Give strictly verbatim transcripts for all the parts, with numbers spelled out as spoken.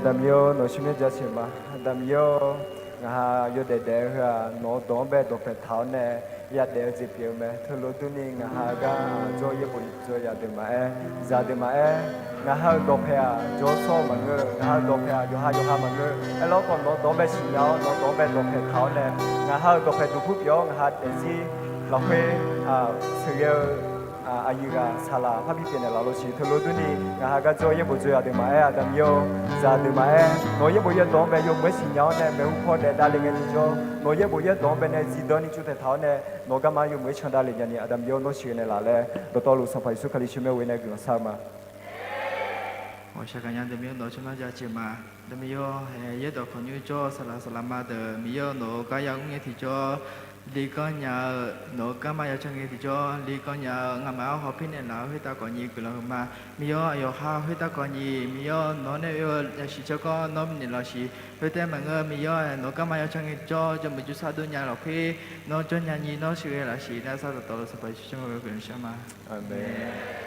Aqda Miqyaer-or, nawq-eu tsawrmyanr jaceuq ma. Aqda Miqyaer-or, ngaq ha yawdaef daef-eu heu-aq, nawq-eu dawq-anr bae dawqpaeq taq-awr nae yadaef-eu jeq pyeuf-eu mae. Teulof durni ngaq ha gar-aq, jawr-eu yaerbof jawr-eu zaqdeuq maqaer, zaqdeuq maqaer, ngaq ha-euq dawqpaeq-aq jawr-eu tsawrhaq maqngeur-eu, ngaq ha-euq dawqpaeq-aq yawqha yawqha maqngeur-eu. Aerlawr khawf nawq-eu dawq-anr bae siqnya-awr, nawq-eu dawq-anr bae dawqpaeq taq-awr nae, ngaq ha-euq dawqpaeq duqpur pyeuf-awr ngaq ha daefzir lafkhoer sheuqghae-eu aqyuif ghaq saqlaq parbi pyeuf naeqlaf lor siq. Teulof durni ngaq ha gar jawr-eu yaerbof jawr-eu zaqdeuq maqaer, Aqda Miqyaer-or, zaqdeuq maqaer, nawq-eu yaerbof yaerdawq-anr bae yawmuiq-aer siqnya-awr nae maeqhu paw daef davle ngae tiqjawr, nawq-eu yaerbof yaerdawq-anr bae nae zifdan ni tsovtaeq taq-awr nae, nawq-eu garma yawmuiq-aer can davle nya ni, Aqda Miqyaer-or, nawr siqghae naeqlaf laer dawqtawvluf Sanqpaq Yeqsur Kali tsawrmyanr ghoe nae guiqlanq shar-eu ma. Ghawqshaq gaqnya Aqda Miqyaer-or, nawq-eu tsawrmyanr jaceuq ma. Aqda Miqyaer-or, yaerdawq khawqnymr jawr-eu saqlaq saqlaqma deuq Miqyaer-or, nawq-eu gar ya mr ngae tiqjawr, liganr nya-eu, nawq-eu garma ya can ngae tiqjawr liganr nya-eu, ngamaf-anr hawpir naeqlaf-eu khoertav khawfnyi guiqlanq huiqma. Miqyaer-or, aqyawf ha khoertav khawfnyi Miqyaer-or, nawq-anr nae oe-eu yasiq tsawrganr nawr binaeq laf siq. Khoertav maqngeur, Miqyaer-or, nawq-eu garma ya can ngae tiqjawr jawrmuiq jawrsar dov nya lafkhoer nawr jawr nya nyi nawr sheuqghae laf siq. Nar sar dawqtawvluf Sanqpaq Yeqsur tsawrmyanr ghoe nae guiqlanq shar ma. Aqmeq.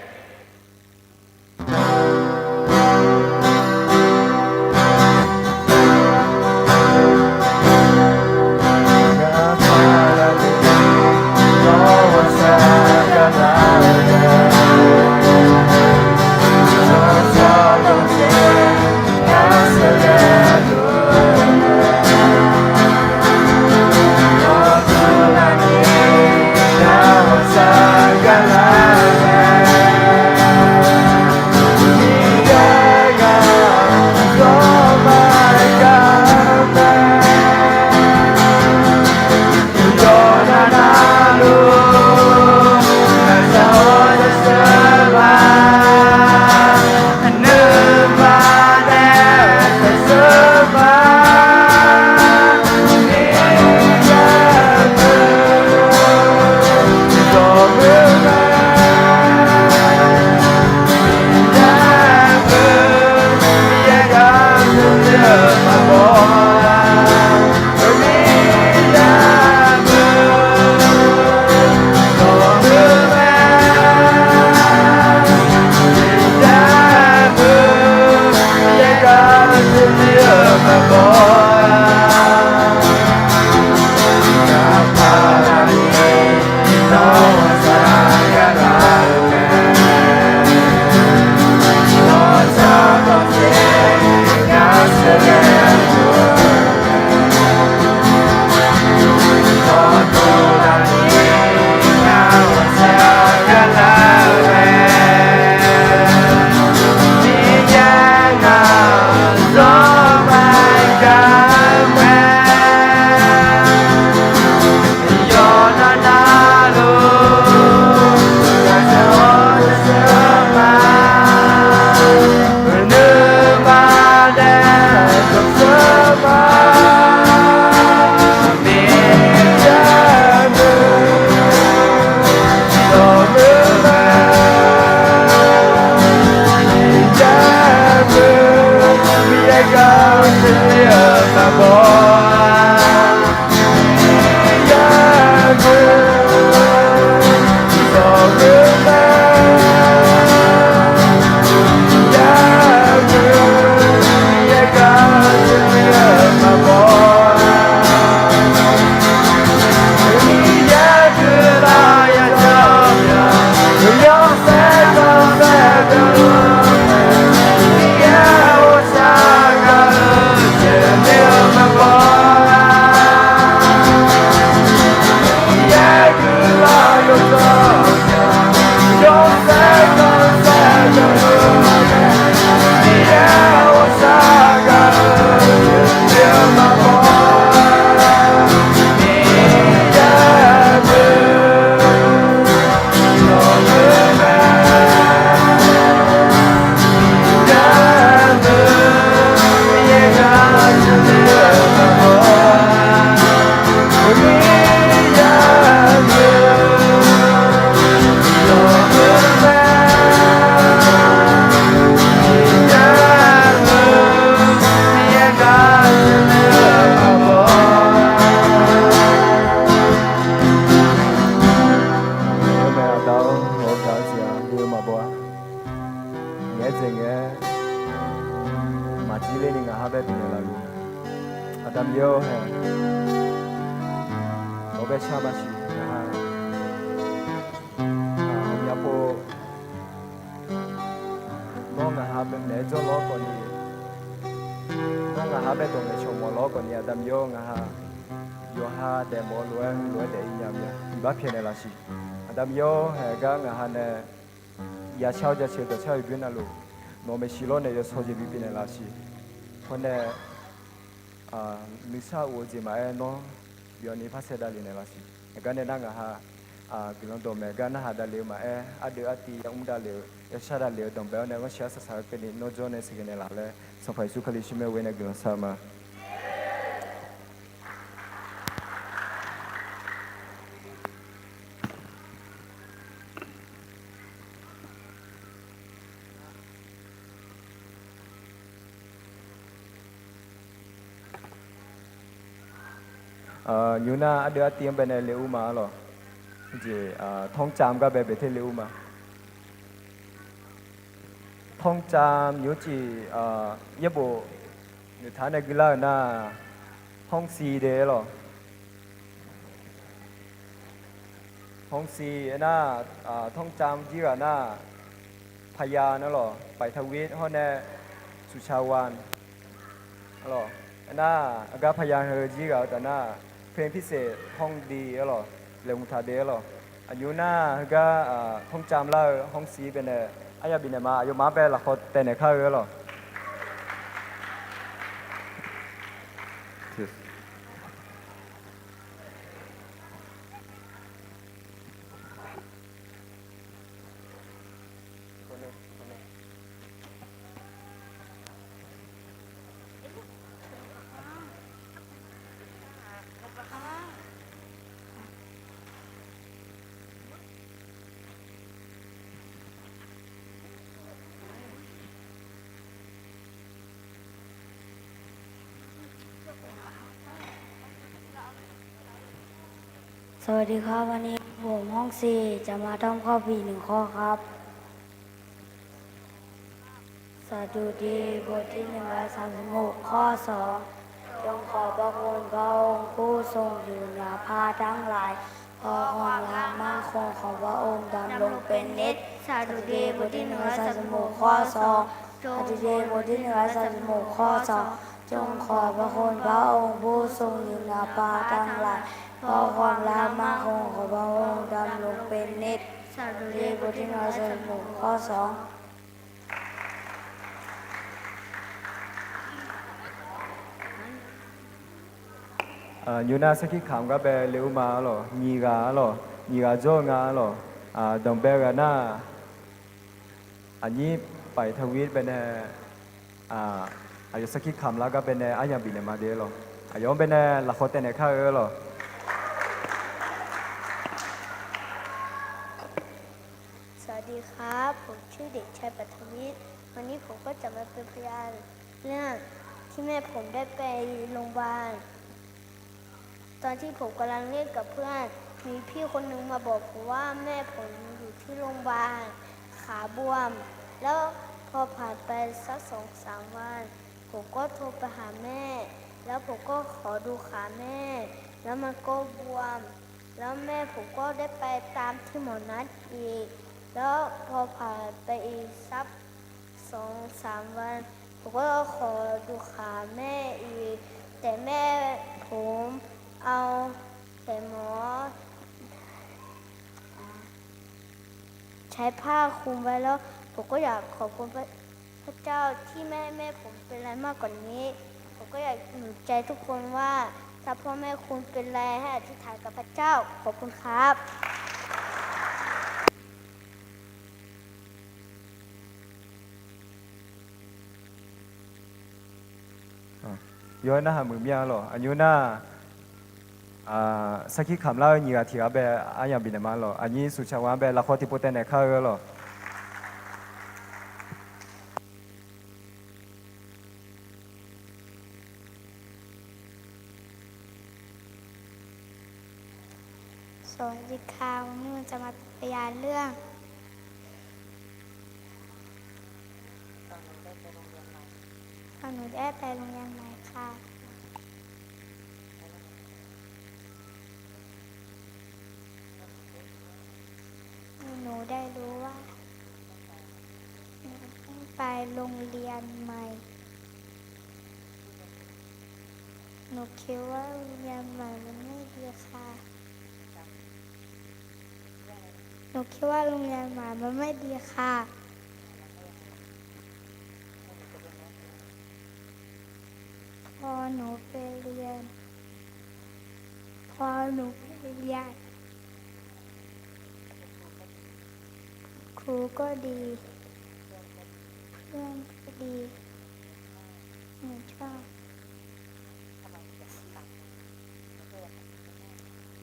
Ngaq ha bae bifnaeq laf luf, Aqda Miqyaer-or hae, nawq bae shar maqsiq ngaq ha. Aqmya pov, nawr ngaq ha bae naeq-aer jawrlawr khawf ni, nawr ngaq ha bae dawq naeq cawq mawf lawr khawf ni, Aqda Miqyaer-or ngaq ha yawqha daefmawf-eu lof-aer lof-aer daef-ir nya-eu ma. Iqbax pyaeqnaeq laf siq. Aqda Miqyaer-or hae, gar ngaq ha nae yashar-awr jaceuq-eu dawqcar-eu bymr navluf, nawq maeqshi lawr nae yawshawr jeq bipyeuf naeq laf siq. Hawr nae nuisar of-eu jeq maqaer, nawr byanni par saev davlef naeq laf siq. Aqgar nae nar ngaq ha guiqlanq dawqmaeq gar narhaq davlef-eu maqaer, ardeuv artiv yamr davlef-eu, yashar davlef-eu danqbae-awr nae, ghanrshaq-aer saqsaq-aer keuvni nawr jawr nae sheuqghae naeq laf laer, Sanqpaq Yeqsur Kali tsawrmyanr ghoer nae guiqlanq shar-eu ma. Nymr nar ardeuv artiv-anr bae nae le ur ma-ar lawq. Jeq, ท่องจำ gar bae baeq ter le ur ma. ท่องจำ nymr civ, yaerbof noeqtaq nae guilar-euq nar, ห้องสี่ de-ar lawq. ห้องสี่ aernar, ท่องจำ jir ghaq nar, พยาน nar lawq, ไปทวิต hawr nae สุชาวัน lawq. Aernar, aqgar พยาน heu jir ghaq-eu taf nar, เพลงพิเศษ ห้องดี ar lawq, laeqhmq taq de-ar lawq. Aqnymr nar heugar ท่องจำ lar-eu ห้องสี่ bae nae aryaq bifnaeq ma. Aqyawfmaf-anr bae lafkhawf taev naeq kar-eu-ar lawq. Sawasdee kha, วันนี้ผม ห้องสี่ จะมาท่องข้อผิดหนึ่งข้อครับ สดุดีบทที่ หนึ่งร้อยสามสิบหก ข้อ สอง จงขอบพระคุณพระองค์ผู้ทรงอยู่เหนือฟ้าทั้งหลาย เพราะความรักมั่นคงของพระองค์ดำรงเป็นนิจ สดุดีบทที่ หนึ่งร้อยสามสิบหก ข้อ สอง สดุดีบทที่ หนึ่งร้อยสามสิบหก ข้อ สอง จงขอบพระคุณพระองค์ผู้ทรงอยู่เหนือฟ้าทั้งหลาย เพราะความรักมั่นคงของพระองค์ดำรงเป็นนิจ สดุดีบทที่ หนึ่งร้อยสามสิบหก ข้อ สอง Nymr nar sarkir kamq gar bae le ur ma-ar lawq, nyiq ghaq-ar lawq, nyiq ghaq jawr-eu nga-ar lawq. Danqbae ghaq nar, aqnyir ไปทวิต bae nae, aqyawf sarkir kamq lar gar bae nae aryaq bifnaeq ma de-ar lawq. Aqyawf-anr bae nae lafkhawf taev naeq kar-eu-ar lawq. Sawasdee kha, ผมชื่อเด็กชายปัทวิต วันนี้ผมก็จะมาเป็นพยานเรื่องที่แม่ผมได้ไปโรงพยาบาล ตอนที่ผมกำลังเล่นกับเพื่อน มีพี่คนหนึ่งมาบอกผมว่าแม่ผมอยู่ที่โรงพยาบาล ขาบวม แล้วพอผ่านไปสักสองสามวัน ผมก็โทรไปหาแม่ แล้วผมก็ขอดูขาแม่ แล้วมันก็บวม แล้วแม่ผมก็ได้ไปตามที่หมอนัดอีก แล้วพอผ่านไปอีกสักสองสามวัน ผมก็ขอดูขาแม่อีก แต่แม่ผมเอาแต่หมอ ใช้ผ้าคลุมไว้ แล้วผมก็อยากขอบคุณพระเจ้าที่ไม่ให้แม่ผมเป็นอะไรมากกว่านี้ ผมก็อยากหนุนใจทุกคนว่า ถ้าพ่อแม่คุณเป็นอะไรให้อธิษฐานกับพระเจ้า ขอบคุณครับ Yawqha narhaq muiq mir-ar lawq. Aqnymr nar, sarkir kamq lar-eu nyiq ghaq tiq ghaq bae aryaq bifnaeq ma-ar lawq. Aqnyir สุชาวัน bae lafkhawf tiqpov taev naeq kar-eu-ar lawq. Sawasdee kha, วันนี้ผมจะมาเป็นพยานเรื่อง ตอนหนูได้ไปโรงเรียนใหม่ ตอนหนูได้ แวะไปโรงเรียนใหม่ค่ะ หนูได้รู้ว่า หนูต้องไปโรงเรียนใหม่ หนูคิดว่าโรงเรียนใหม่มันไม่ดีค่ะ หนูคิดว่าโรงเรียนใหม่มันไม่ดีค่ะ พอหนูไปเรียน พอหนูไปเรียน ครูก็ดี เพื่อนก็ดี หนูชอบ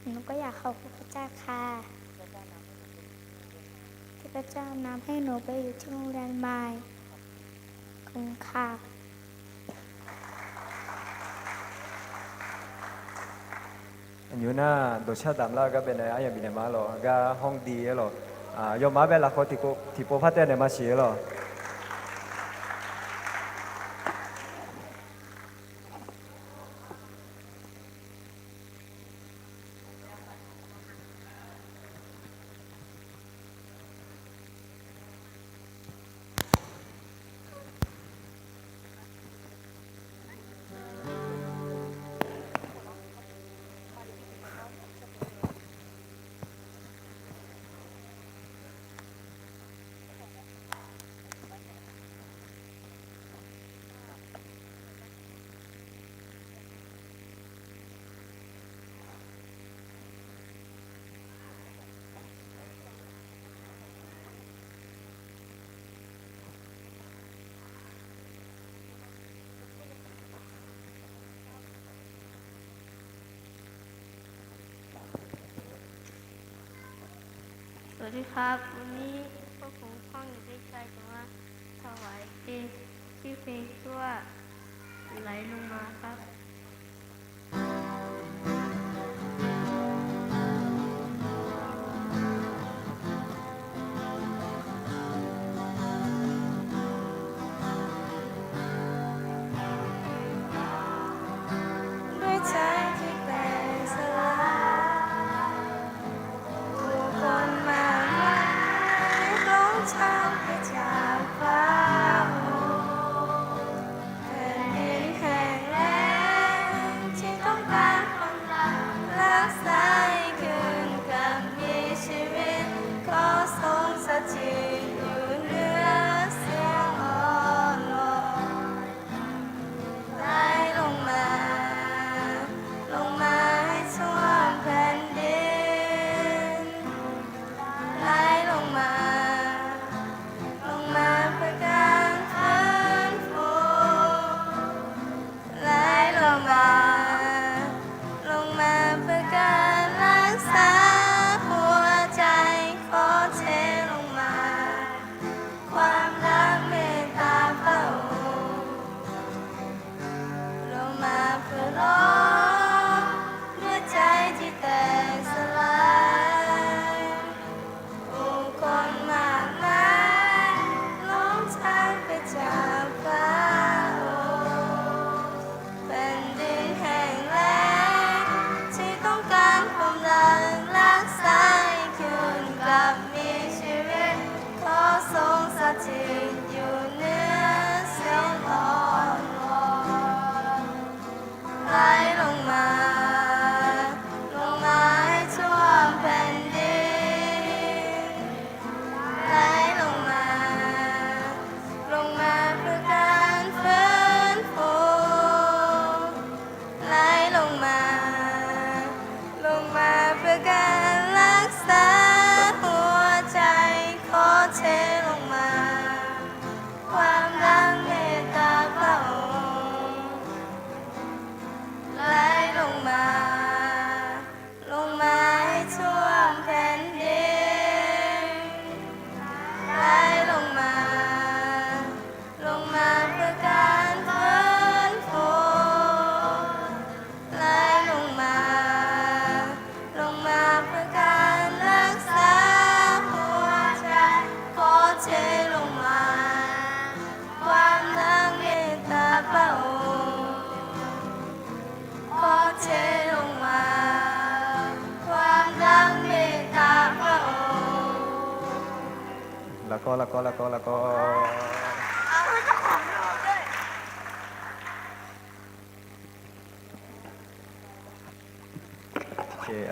หนูก็อยากขอบคุณพระเจ้าค่ะ ที่พระเจ้านำให้หนูไปอยู่ที่โรงเรียนใหม่ ขอบคุณค่ะ Aqnymr nar dawqshar damq lar-eu gar baenae aryamq bifnaeq ma lawq. Gar hawr-eu di-aer lawq. Yawmaf-anr bae lafkhawf tiqpov par taev naeq ma siq-aer lawq. สวัสดีครับ วันนี้พวกผมห้องเด็กชายจะมาถวายเพลง ชื่อเพลงชื่อว่า ไหลลงมาครับ ด้วยใจที่แตกสลาย ผู้คนมากมายร้องถามไปจากฟ้า แผ่นดินแห่งแรก Lafkawv, lafkawv, lafkawv, lafkawv.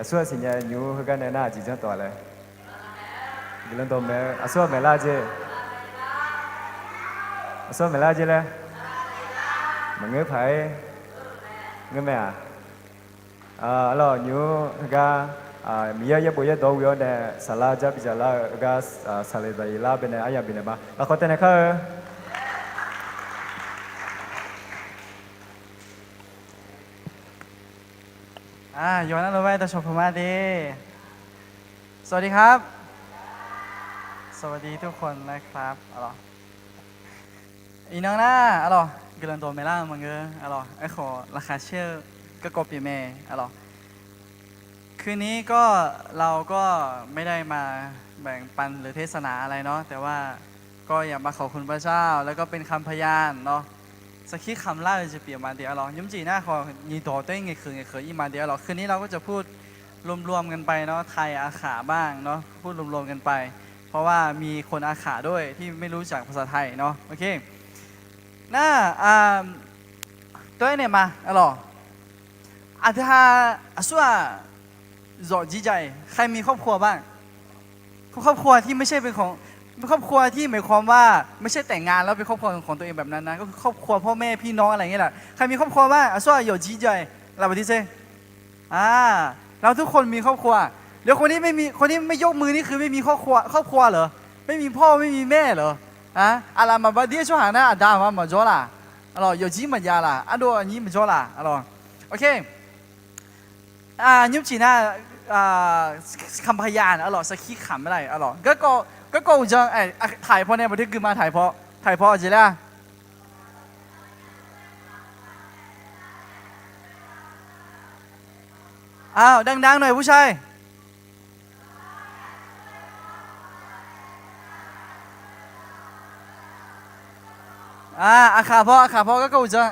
Aqsur aqsiqnya nymr heugar nae nar aqjeq janr tawq laer. Guiqlanq dawqmaeq-eu aqsur-aq maeqlar jeq. Aqsur maeqlar jeq laer. Maqngeur paq-aer. Ngeur mae-aq. Arlawq, nymr heugar Miqyaer yaerbof yaerdawq ghoe-awr nae saflar jar bidzaq lar-eu heugar saqlaq zaqyif lar baenae aryamq bifnaeq ma. Lafkawv taev naeq kar-eu. Yawqha navluf-aer dawqshawq puq ma de. สวัสดีครับ สวัสดีทุกคนนะครับ Arlawq. Iqnan nar arlawq, guiqlanq dawq maeqlar-eu maqngeur arlawq. Aerkhawf laqkhaq caer-eu garkawv pyeuf mae arlawq. คืนนี้ก็ เราก็ไม่ได้มาแบ่งปันหรือเทศนาอะไรเนาะ แต่ว่าก็อยากมาขอบคุณพระเจ้า แล้วก็เป็นคำพยานเนาะ sarkir kamq lar-eu jeq pyeuf ma de arlawq. Nymrcif nar khawf nyiq dawq taer ngaeqkeuq ngaeqkeuq ir ma de arlawq. คืนนี้เราก็จะพูด รวมๆกันไปเนาะ ไทยอาข่าบ้างเนาะ พูดรวมๆกันไป เพราะว่ามีคนอาข่าด้วยที่ไม่รู้จักภาษาไทยเนาะ โอเค nar tov-aer naeq ma arlawq. Aqdui ha aqsur-aq zawqjir ja-iq ใครมีครอบครัวบ้าง ครอบครัวที่ไม่ใช่เป็นของ ครอบครัวที่หมายความว่าไม่ใช่แต่งงานแล้วเป็นครอบครัวของตัวเองแบบนั้นนะ ก็คือครอบครัวพ่อแม่พี่น้องอะไรอย่างเงี้ยแหละ ใครมีครอบครัวบ้าง Aqsur-aq yawqjir ja-iq ลาบาดีเซ อ่า เราทุกคนมีครอบครัว เดี๋ยวคนที่ไม่มี คนที่ไม่ยกมือนี่คือไม่มีครอบครัว ครอบครัวเหรอ ไม่มีพ่อไม่มีแม่เหรอ อ่ะ Aqlaf maqba dir tsawrhaq nar aqda aqma maqjawr laf. Arlawq, yawqjir maqjav laf, ardov aqnyir maqjawr laf. Arlawq, ok. Nymrcif nar kamq paqyaq arlawq, sarkir kamq-aer laf arlawq. Garkawv uqdzan taq-iq paw nae baqdoer gui ma taq-iq paw, taq-iq paw jeq laer-a. อ้าวดังๆหน่อยผู้ชาย Aqkaq paw, aqkaq paw garkawv uqdzan.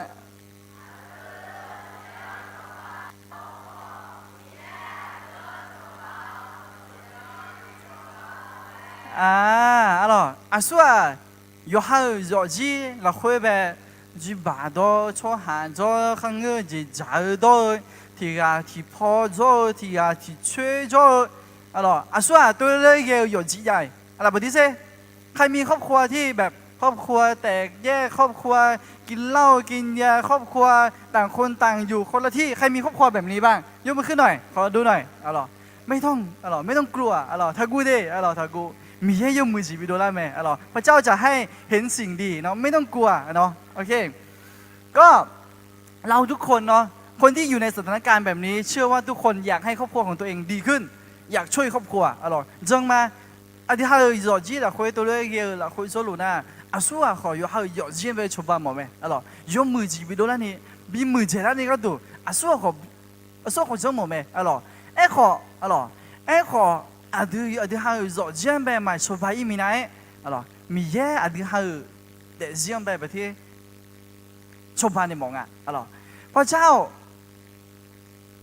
Arlawq, aqsur-aq yawqha-euq yawqjir lafkhoer bae, jirbaq dawr-eu tsawrhaq dawr-eu kharngeur-eu jeq dzaq-eu dawr-eu, tiq ghaq tiq paw dawr-eu, tiq ghaq tiq coer dawr-eu, arlawq, aqsur-aq ตัวเล็ก ghae-eu yawqjir ja-iq. Arlawq, ใครมีครอบครัวที่แบบ ครอบครัวแตกแยก ครอบครัวกินเหล้ากินยา ครอบครัวต่างคนต่างอยู่คนละที่ ใครมีครอบครัวแบบนี้บ้าง ยกมือขึ้นหน่อย ขอดูหน่อย Arlawq, ไม่ต้อง arlawq, ไม่ต้องกลัว arlawq, taqguv de, arlawq, taqguv. Miqyaer yawmuiq jeq bidov lar mae, arlawq, พระเจ้าจะให้เห็นสิ่งดีเนาะ ไม่ต้องกลัวเนาะ โอเค ก็ เราทุกคนเนาะ คนที่อยู่ในสถานการณ์แบบนี้ เชื่อว่าทุกคนอยากให้ครอบครัวของตัวเองดีขึ้น อยากช่วยครอบครัว arlawq, jan ma. Aqdui ha-euq yawqjir lafkhoer ตัวเล็ก ghae-eu lafkhoer zawrluf nar, aqsur-aq khawf yawqha-euq yawqjir bae cawba mawf mae, arlawq, yawmuiq jeq bidov larni, bimuiq dzaeq larni gharduq aqsur-aq khawf, aqsur khawf janr mawf mae, arlawq. Aerkhawf, arlawq, aerkhawf aqdui, aqdui ha-euq yawqjir-anr bae maqcawba ir minav-aer, arlawq, Miqyaer aqdui ha-euq daefzir-anr bae baqter cawba naeq mawf nga, arlawq. พระเจ้า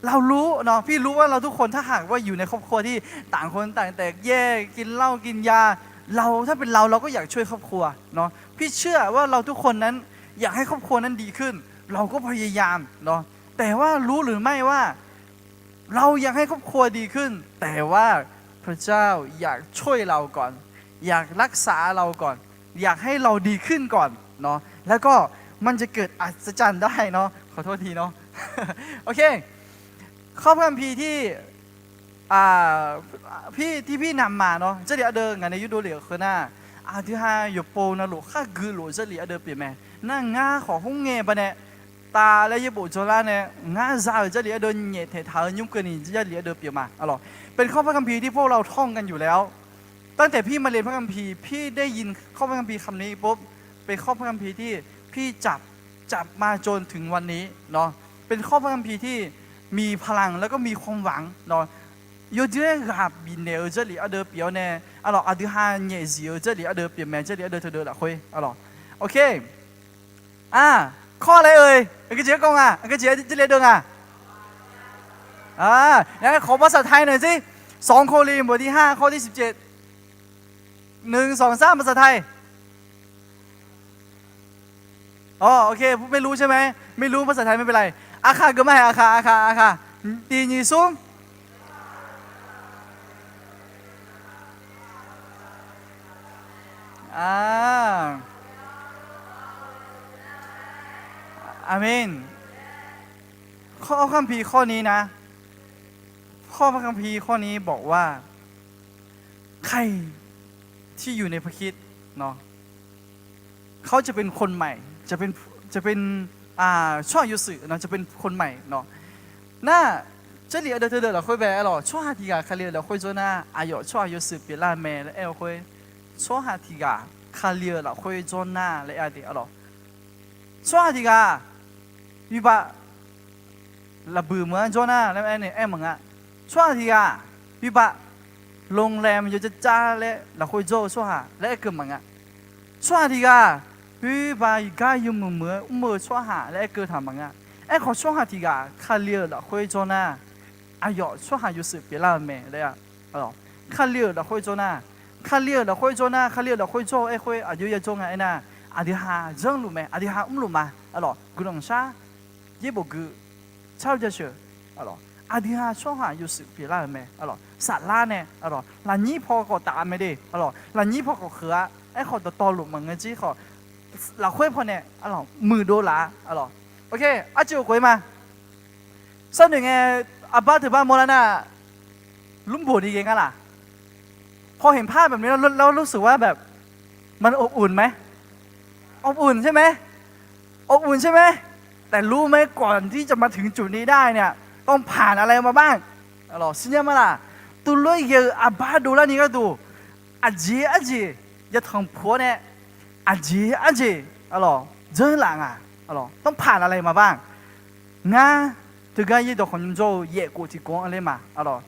เรารู้เนาะ พี่รู้ว่าเราทุกคนถ้าหากว่าอยู่ในครอบครัวที่ต่างคนต่างแตกแยก กินเหล้ากินยา เราถ้าเป็นเราเราก็อยากช่วยครอบครัวเนาะ พี่เชื่อว่าเราทุกคนนั้นอยากให้ครอบครัวนั้นดีขึ้น เราก็พยายามเนาะ แต่ว่ารู้หรือไม่ว่า เราอยากให้ครอบครัวดีขึ้น แต่ว่าพระเจ้าอยากช่วยเราก่อน อยากรักษาเราก่อน อยากให้เราดีขึ้นก่อนเนาะ แล้วก็มันจะเกิดอัศจรรย์ได้เนาะ ขอโทษทีเนาะ โอเค ข้อพระคัมภีร์ที่ อ่า พี่ ที่พี่นำมาเนาะ jarlif ardeuv ngaq nae yurdov lef-eu heu nar, aqdui ha yawqpov navluf khargui lof-eu jarlif ardeuv pyeuf mae. Nar ngar khawf hmr ngae baqdanae, taf laer yaerbof dzawrlar nae ngar za-euq jarlif ardeuv nyaef taeqtaq-eu nymr keuvni jarlif ardeuv pyeuf ma, arlawq. เป็นข้อพระคัมภีร์ที่พวกเราท่องกันอยู่แล้ว ตั้งแต่พี่มาเรียนพระคัมภีร์ พี่ได้ยินข้อพระคัมภีร์คำนี้ปุ๊บ เป็นข้อพระคัมภีร์ที่พี่จับ จับมาจนถึงวันนี้เนาะ เป็นข้อพระคัมภีร์ที่มีพลังแล้วก็มีความหวังเนาะ Yawdui-aer ghaq bifnaeq-eu jarlif ardeuv pyeuf-awr nae, arlawq, aqdui ha nyaefzif-eu jarlif ardeuv pyeuf mae, jarlif ardeuv teudeuv lafkhoer, arlawq. Ok. อ่า ข้ออะไรเอ่ย เออ เกจิกองอ่ะ เออ เกจิ jarlif ardeuv nga. อ่า ขอภาษาไทยหน่อยสิ สองโครินธ์บทที่ห้า ข้อที่สิบเจ็ด หนึ่ง สอง สาม ภาษาไทย อ๋อ โอเค ไม่รู้ใช่ไหม ไม่รู้ภาษาไทยไม่เป็นไร อาคาเกิดมาแห่อาคา อาคา อาคา ตีหนีซุง อ่า อาเมน ข้อคัมภีร์ข้อนี้นะ ข้อพระคัมภีร์ข้อนี้บอกว่า ใครที่อยู่ในพระคริสต์เนาะ เขาจะเป็นคนใหม่ จะเป็น จะเป็น อ่า ช่ออายุสือเนาะ จะเป็นคนใหม่เนาะ น่า Jarlif aqdui teudeuq lafkhoer bae arlawq, tsawrhaq tiq ghaq Kali-euq lafkhoer jawr nar, aqyawf tsawrhaq yawshuif pyeuflar-eu mae laer aer-eu khoer, tsawrhaq tiq ghaq Kali-euq lafkhoer jawr nar laer aer-a de arlawq. Tsawrhaq tiq ghaq, bibav lafbuiq meuq-anr jawr nar laer aer nae aer maqnga. Tsawrhaq tiq ghaq, bibav โรงแรม yawjar jar laer lafkhoer jawr-eu tsawrhaq laer aerkeuv maqnga. Tsawrhaq tiq ghaq, bibav gar yawmuiq muiq-aer mr-eu tsawrhaq laer aerkeuv taq maqnga. Aerkhawf tsawrhaq tiq ghaq Kali-euq lafkhoer jawr nar, aqyawf tsawrhaq yawshuif pyeuflar-eu mae laer-a. Kali-euq lafkhoer jawr nar, Kali-euq lafkhoer jawr nar, Kali-euq lafkhoer jawr-eu aerkhoer aqjox yajawr nga aernar, aqdui ha janrluf mae, aqdui ha mrluf ma. Arlawq, guiqlanq shar, yaerbof gui, car jasheuq, arlawq, aqdui ha tsawrhaq yawshuif pyeuflar-euq mae. Arlawq, saflar nae, arlawq, lafnyir paw khawf taf mae de, arlawq, lafnyir paw khawf kheuq-a. Aerkhawf dawqtawvluf maqngeur jir khawf, lafkhoer pawnae, arlawq, muiqdov laf-a, arlawq. Ok, arcuiv khof-ir ma. Sharnoeq ngae, aqbar teubar mawrlar nar, รุ่มบวช ni ghae ngar laq. พอเห็นภาพแบบนี้แล้ว แล้วรู้สึกว่าแบบ มันอบอุ่นไหม อบอุ่นใช่ไหม อบอุ่นใช่ไหม แต่รู้ไหม ก่อนที่จะมาถึงจุดนี้ได้เนี่ย ต้องผ่านอะไรมาบ้าง Arlawq, siqnya ma laq. Tuv lof-aer ghae-eu aqbar dovlar ni gharduq, aqjeq arjeq yatanq puq-awr nae, aqjeq arjeq, arlawq, janr laf nga. Arlawq, ต้องผ่านอะไรมาบ้าง Ngar teugar yaerdawq khawf nymr jawr-eu yaef khof tiqkawv-anr ler ma. Arlawq,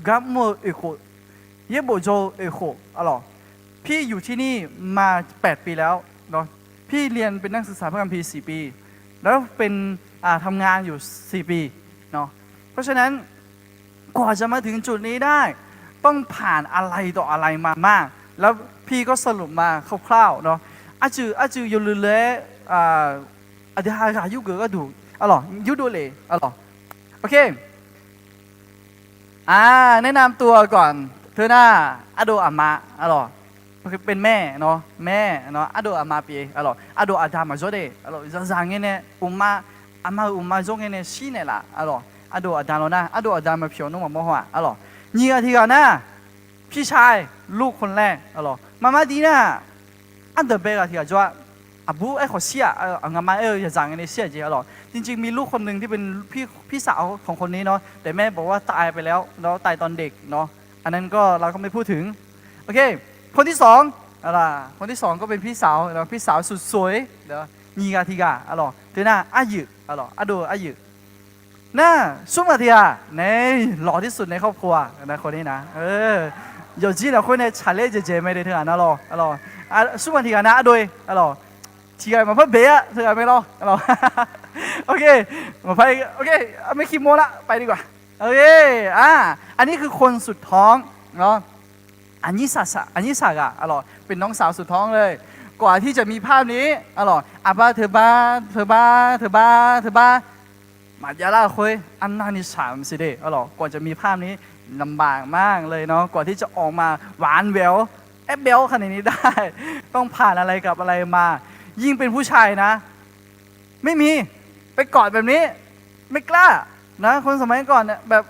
gar mr-eu oeq khof, yaerbof jawr-eu oeq khof, arlawq, พี่อยู่ที่นี่มาแปดปีแล้วเนาะ พี่เรียนเป็นนักศึกษาพระคัมภีร์สี่ปี แล้วเป็น อ่า ทำงานอยู่สี่ปีเนาะ เพราะฉะนั้น กว่าจะมาถึงจุดนี้ได้ ต้องผ่านอะไรต่ออะไรมามาก แล้วพี่ก็สรุปมาคร่าวๆเนาะ Arcuiv, arcuiv yawluiv laer, aqdui ha ghaq yurgeuf gharduq, arlawq, yurdov lef, arlawq. Ok. แนะนำตัวก่อน Teu nar, ardov aqma, arlawq, เป็นแม่เนาะ แม่เนาะ ardov aqma pyeuf, arlawq, ardov aqda maqjawr de, arlawq, zaqzaq ngae nae uqma, aqma-euq uqma jawr ngae nae shir naeqlaf, arlawq, ardov aqda law nar, ardov aqda maqpyawq nmr maqmawr haw-aq, arlawq. Nyiq ghaq tiq ghaq nar, พี่ชาย ลูกคนแรก arlawq, maqmar dir nar, ardanqbae ghaq tiq ghaq jawr-a. Aqbur aerkhawf shir-aq, aqngaqma aer-eu yaqzaq ngae nae shir-aq jeq, arlawq. จริงๆ มีลูกคนหนึ่งที่เป็นพี่ พี่สาวของคนนี้เนาะ แต่แม่บอกว่าตายไปแล้วเนาะ ตายตอนเด็กเนาะ อันนั้นก็เราก็ไม่พูดถึง โอเค คนที่สอง คนที่สองก็เป็นพี่สาวเนาะ พี่สาวสุดสวยเนาะ nyiq ghaq tiq ghaq, arlawq, teu nar aryuif, arlawq, ardov aryuif. Nar, smr ghaq tiq ghaq nae, หล่อที่สุดในครอบครัว nar, คนนี้นะ yawqjir lafkhoer nae tsaqler dzaeqdzaeq mae de teu ghaq nar lawr, arlawq. Smr ghaq tiq ghaq nar ardov-e, arlawq, tiq ghaq maqpar bae-a teu ghaq mae lawr, arlawq. Ok, maqpar, ok, armaer ki mawr lar ไปดีกว่า Ok, อันนี้คือคนสุดท้องเนาะ aqnyir saq ghaq, arlawq, เป็นน้องสาวสุดท้องเลย ก่อนที่จะมีภาพนี้ arlawq, aqbar teubar teubar teubar teubar maqjav lar-eu khoer arnavni shaq maqsiq de, arlawq, ก่อนจะมีภาพนี้ ลำบากมากเลยเนาะ ก่อนที่จะออกมาหวานแหวว แอปแบ๊วขนาดนี้ได้ ต้องผ่านอะไรกับอะไรมา ยิ่งเป็นผู้ชายนะ ไม่มี ไปกอดแบบนี้ ไม่กล้านะ คนสมัยก่อนเนี่ย แบบ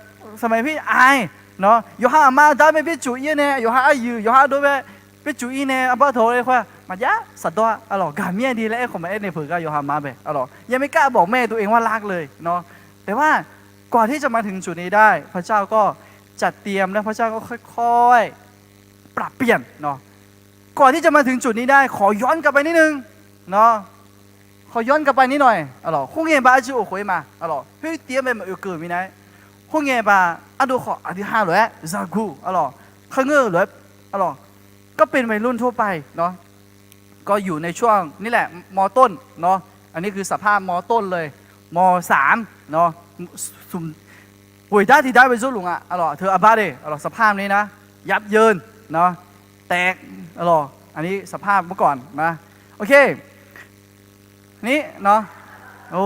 สมัยพี่อายเนาะ yawqha aqma aqda bae byaercuf ir-aer nae, yawqha aryuif, yawqha ardov bae byaercuf ir nae, arbar tawq-aer khoer-aq, maqjav saqdawr-a, arlawq, gaqmir-aer di laer aerkhawf maqaer nae peuq gar yawqha aqma bae, arlawq, ยังไม่กล้าบอกแม่ตัวเองว่ารักเลยเนาะ แต่ว่าก่อนที่จะมาถึงจุดนี้ได้ พระเจ้าก็จัดเตรียม และพระเจ้าก็ค่อยๆ ปรับเปลี่ยนเนาะ ก่อนที่จะมาถึงจุดนี้ได้ ขอย้อนกลับไปนิดนึงเนาะ ขอย้อนกลับไปนิดหน่อย arlawq, khoerngae baq arjir of khof-ir ma, arlawq, khoer tiv-aer mae maqoe keuv mirnae, khoerngae baq ardov khawf aqdui ha lof-aer zaqguq, arlawq, kharngeur-eu lof-aer, arlawq, ก็เป็นวัยรุ่นทั่วไปเนาะ ก็อยู่ในช่วงนี่แหละ ม.ต้นเนาะ อันนี้คือสภาพ ม.ต้นเลย ม.สามเนาะ ghoeqdar tiqdar bae jawrluf nga, arlawq, teu arbar de, arlawq, สภาพนี้นะ ยับเยินเนาะ แตก อะหรอ อันนี้สภาพเมื่อก่อนนะ โอเค นี่เนาะ โอ้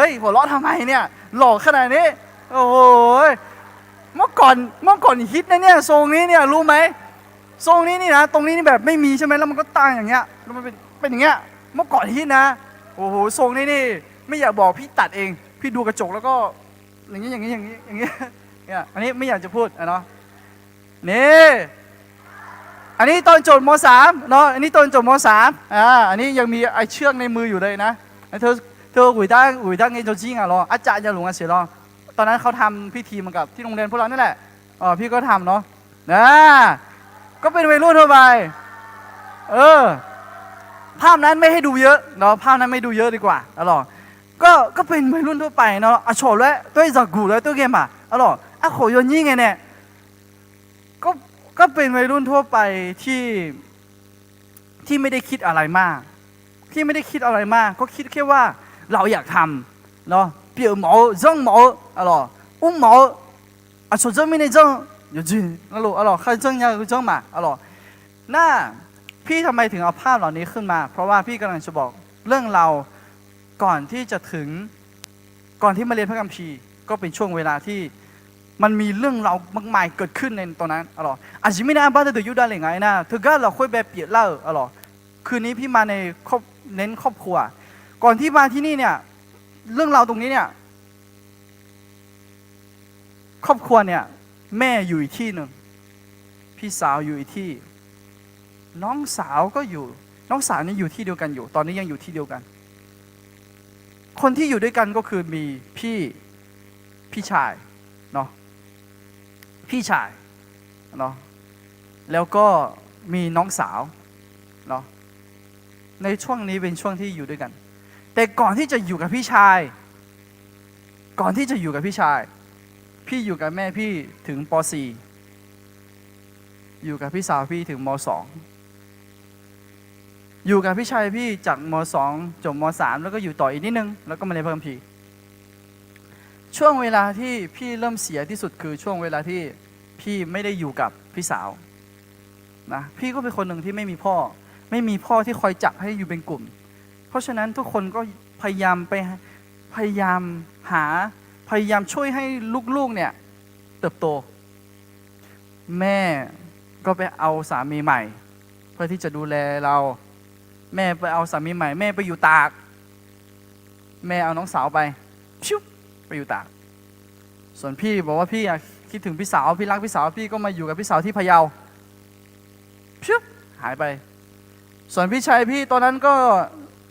ย หัวเราะทำไมเนี่ย หล่อขนาดนี้ โอ้โห เมื่อก่อน เมื่อก่อนฮิตนะเนี่ย ทรงนี้เนี่ย รู้ไหม ทรงนี้นี่นะ ตรงนี้นี่แบบไม่มีใช่ไหม แล้วมันก็ตั้งอย่างเงี้ย แล้วมันเป็น เป็นอย่างเงี้ย เมื่อก่อนฮิตนะ โอ้โห ทรงนี้นี่ ไม่อยากบอก พี่ตัดเอง พี่ดูกระจกแล้วก็ อย่างนี้ อย่างนี้ อย่างนี้ อย่างนี้ เนี่ย อันนี้ไม่อยากจะพูดอะเนาะ นี่ อันนี้ตอนจบ ม.สาม เนาะ อันนี้ตอนจบ ม.สาม อ่า อันนี้ยังมีไอ้เชือกในมืออยู่เลยนะ เธอ เธอ อุ๋ยตั้ง อุ๋ยตั้งเงโจจิงอ่ะเหรอ อาจารย์ยาหลวงอ่ะเสียเหรอ ตอนนั้นเขาทำพิธีเหมือนกับที่โรงเรียนพวกเรานั่นแหละ เออ พี่ก็ทำเนาะ นะ ก็เป็นวัยรุ่นทั่วไป เออ ภาพนั้นไม่ให้ดูเยอะเนาะ ภาพนั้นไม่ดูเยอะดีกว่า อะหรอ ก็ ก็เป็นวัยรุ่นทั่วไปเนาะ อะ เฉาะแล้ว ตัวเองจะกู่แล้ว ตัวเกมอ่ะ อะหรอ อะ ขอยอดนี้ไงเนี่ย ก็ ก็เป็นวัยรุ่นทั่วไปที่ ที่ไม่ได้คิดอะไรมาก ที่ไม่ได้คิดอะไรมาก ก็คิดแค่ว่าเราอยากทำเนาะ เปียกหมอ เจิ่งหมอ อะหรอ อุ้มหมอ อะ เจิ่งไม่ได้เจิ่ง อย่าจีน อะหรอ อะหรอ ใครเจิ่งยังเจิ่งมา อะหรอ น่า พี่ทำไมถึงเอาภาพเหล่านี้ขึ้นมา เพราะว่าพี่กำลังจะบอกเรื่องราวก่อนที่จะถึง ก่อนที่มาเรียนพระคัมภีร์ ก็เป็นช่วงเวลาที่มันมีเรื่องราวมากมายเกิดขึ้นในตอนนั้น อะหรอ Aqjeq mirnae arbar deuq yurdav le nga aernar, teugar lafkhoer bae pyeuflar-euq, อะหรอ คืนนี้พี่มาในครอบ เน้นครอบครัว ก่อนที่มาที่นี่เนี่ย เรื่องราวตรงนี้เนี่ย ครอบครัวเนี่ย แม่อยู่อีกที่หนึ่ง พี่สาวอยู่อีกที่ น้องสาวก็อยู่ น้องสาวนี่อยู่ที่เดียวกันอยู่ ตอนนี้ยังอยู่ที่เดียวกัน คนที่อยู่ด้วยกันก็คือมีพี่ พี่ชายเนาะ พี่ชายเนาะ แล้วก็มีน้องสาวเนาะ ในช่วงนี้เป็นช่วงที่อยู่ด้วยกัน แต่ก่อนที่จะอยู่กับพี่ชาย ก่อนที่จะอยู่กับพี่ชาย พี่อยู่กับแม่พี่ถึง ป.สี่ อยู่กับพี่สาวพี่ถึง ม.สอง อยู่กับพี่ชายพี่จาก ม.สอง จบ ม.สาม แล้วก็อยู่ต่ออีกนิดนึง แล้วก็มาเรียนพระคัมภีร์ ช่วงเวลาที่พี่เริ่มเสียที่สุดคือช่วงเวลาที่พี่ไม่ได้อยู่กับพี่สาว นะ พี่ก็เป็นคนหนึ่งที่ไม่มีพ่อ ไม่มีพ่อที่คอยจับให้อยู่เป็นกลุ่ม เพราะฉะนั้นทุกคนก็พยายามไป พยายามหา พยายามช่วยให้ลูกๆเนี่ยเติบโต แม่ก็ไปเอาสามีใหม่ เพื่อที่จะดูแลเรา แม่ไปเอาสามีใหม่ แม่ไปอยู่ตาก แม่เอาน้องสาวไป พิว ไปอยู่ตาก ส่วนพี่บอกว่าพี่อะคิดถึงพี่สาว พี่รักพี่สาว พี่ก็มาอยู่กับพี่สาวที่พะเยา พิว หายไป ส่วนพี่ชายพี่ตอนนั้นก็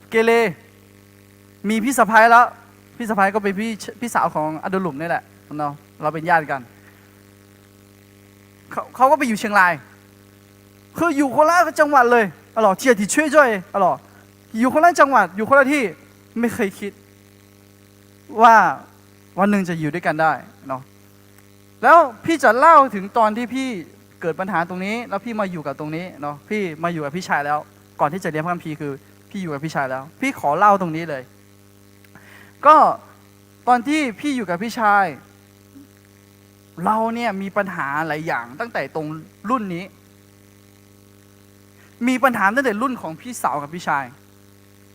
เกเร มีพี่สะใภ้แล้ว พี่สะใภ้ก็เป็นพี่ พี่สาวของอาโดลุมนี่แหละเนาะ เราเป็นญาติกัน เขา เขาก็ไปอยู่เชียงราย คืออยู่คนละจังหวัดเลย อะหรอ เทียร์ถีช่วยจ้อย อะหรอ อยู่คนละจังหวัด อยู่คนละที่ ไม่เคยคิดว่าวันหนึ่งจะอยู่ด้วยกันได้เนาะ แล้วพี่จะเล่าถึงตอนที่พี่เกิดปัญหาตรงนี้ แล้วพี่มาอยู่กับตรงนี้เนาะ พี่มาอยู่กับพี่ชายแล้ว ก่อนที่จะเรียนพระคัมภีร์คือพี่อยู่กับพี่ชายแล้ว พี่ขอเล่าตรงนี้เลย ก็ตอนที่พี่อยู่กับพี่ชาย เราเนี่ยมีปัญหาหลายอย่างตั้งแต่ตรงรุ่นนี้ มีปัญหาตั้งแต่รุ่นของพี่สาวกับพี่ชาย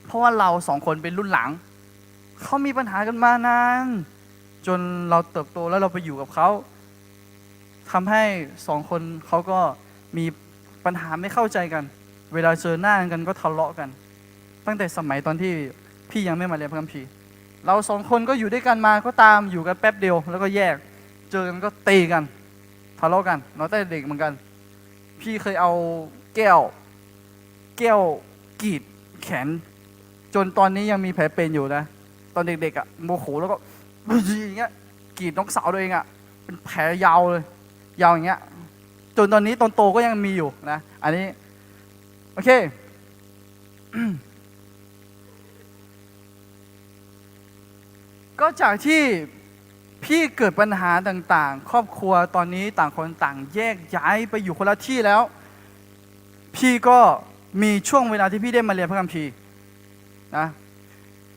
เพราะว่าเราสองคนเป็นรุ่นหลัง เขามีปัญหากันมานาน จนเราเติบโตแล้วเราไปอยู่กับเขา ทำให้สองคนเขาก็มีปัญหาไม่เข้าใจกัน เวลาเจอหน้ากันก็ทะเลาะกัน ตั้งแต่สมัยตอนที่พี่ยังไม่มาเรียนพระคัมภีร์ เราสองคนก็อยู่ด้วยกันมาก็ตาม อยู่กันแป๊บเดียวแล้วก็แยก เจอกันก็ตีกัน ทะเลาะกันเนาะ ตั้งแต่เด็กเหมือนกัน พี่เคยเอาแก้ว แก้วกรีดแขน จนตอนนี้ยังมีแผลเป็นอยู่นะ ตอนเด็กๆอะ โมโหแล้วก็ อย่างเงี้ย กรีดน้องสาวตัวเองอะ เป็นแผลยาวเลย ยาวอย่างเงี้ย จนตอนนี้ตอนโตก็ยังมีอยู่นะ อันนี้ โอเค ก็จากที่พี่เกิดปัญหาต่างๆ ครอบครัวตอนนี้ต่างคนต่างแยกย้ายไปอยู่คนละที่แล้ว พี่ก็มีช่วงเวลาที่พี่ได้มาเรียนพระคัมภีร์นะ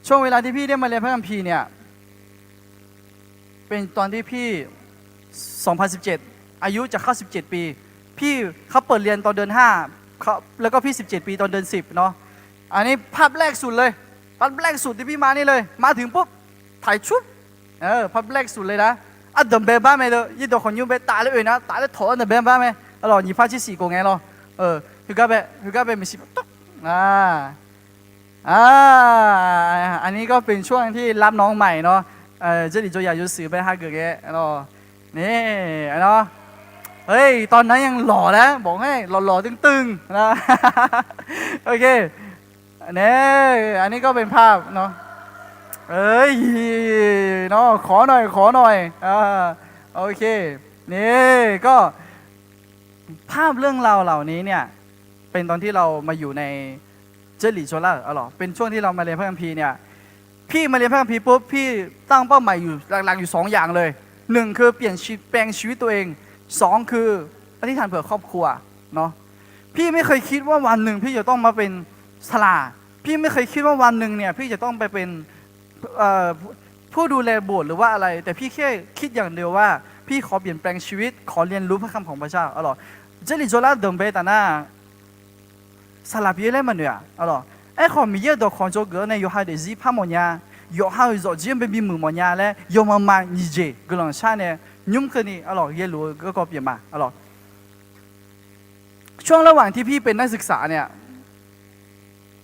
ช่วงเวลาที่พี่ได้มาเรียนพระคัมภีร์เนี่ย เป็นตอนที่พี่ สองพันสิบเจ็ด อายุจะเข้า สิบเจ็ด ปี พี่เขาเปิดเรียนตอนเดือนห้า แล้วก็พี่สิบเจ็ดปีตอนเดือนสิบเนาะ อันนี้ภาพแรกสุดเลย ภาพแรกสุดที่พี่มานี่เลย มาถึงปุ๊บ ถ่ายชุบ เออ ภาพแรกสุดเลยนะ อ่ะ เดินแบบบ้านไหมเลย ยี่ดอกของยูไปตายแล้วเอ่ยนะ ตายแล้วถอดเดินแบบบ้านไหม อร่อยหยิบผ้าเช็ดสีโกงไงหรอ เออ คือก็แบบ คือก็แบบมีสิบตุ๊ก อ่า อ่า อันนี้ก็เป็นช่วงที่รับน้องใหม่เนาะ เออ เจ้าหลีโจอยากยูสือไปฮาเกิดแกเนาะ นี่เนาะ เฮ้ย ตอนนั้นยังหล่อนะ บอกให้ หล่อๆ ตึงๆ นะ โอเค นี่ อันนี้ก็เป็นภาพเนาะ เอ้ย เนาะ ขอหน่อย ขอหน่อย อ่า โอเค นี่ ก็ ภาพเรื่องราวเหล่านี้เนี่ย เป็นตอนที่เรามาอยู่ใน เจ้าหลีโจล่า เออหรอ เป็นช่วงที่เรามาเรียนพระคัมภีร์เนี่ย พี่มาเรียนพระคัมภีร์ปุ๊บ พี่ตั้งเป้าหมายอยู่หลักๆอยู่สองอย่างเลย หนึ่งคือเปลี่ยนชีวิต แปลงชีวิตตัวเอง สองคืออธิษฐานเผื่อครอบครัวเนาะ พี่ไม่เคยคิดว่าวันหนึ่งพี่จะต้องมาเป็นสลา พี่ไม่เคยคิดว่าวันหนึ่งเนี่ยพี่จะต้องไปเป็น เอ่อ ผู้ดูแลโบสถ์หรือว่าอะไร แต่พี่แค่คิดอย่างเดียวว่า พี่ขอเปลี่ยนแปลงชีวิต ขอเรียนรู้พระคำของพระเจ้า เออหรอ เจ้าหลีโจล่า เดินไปตาหน้า สลาเปียแลบเหมือนเดิมอะ เออหรอ ไอ้ของมีเยอะดอกของโจเกิดในโยฮันเดซี่ภาพหมอเนี้ย โยฮันหรือเจาะเจี๊ยบเป็นมีหมื่นหมอเนี้ยและโยมมามาหนีเจ กำลังชาติเนี่ย ยุ่มคืนนี้ เออหรอ เยอะหรูก็กอเปลี่ยนมา เออหรอ ช่วงระหว่างที่พี่เป็นนักศึกษาเนี่ย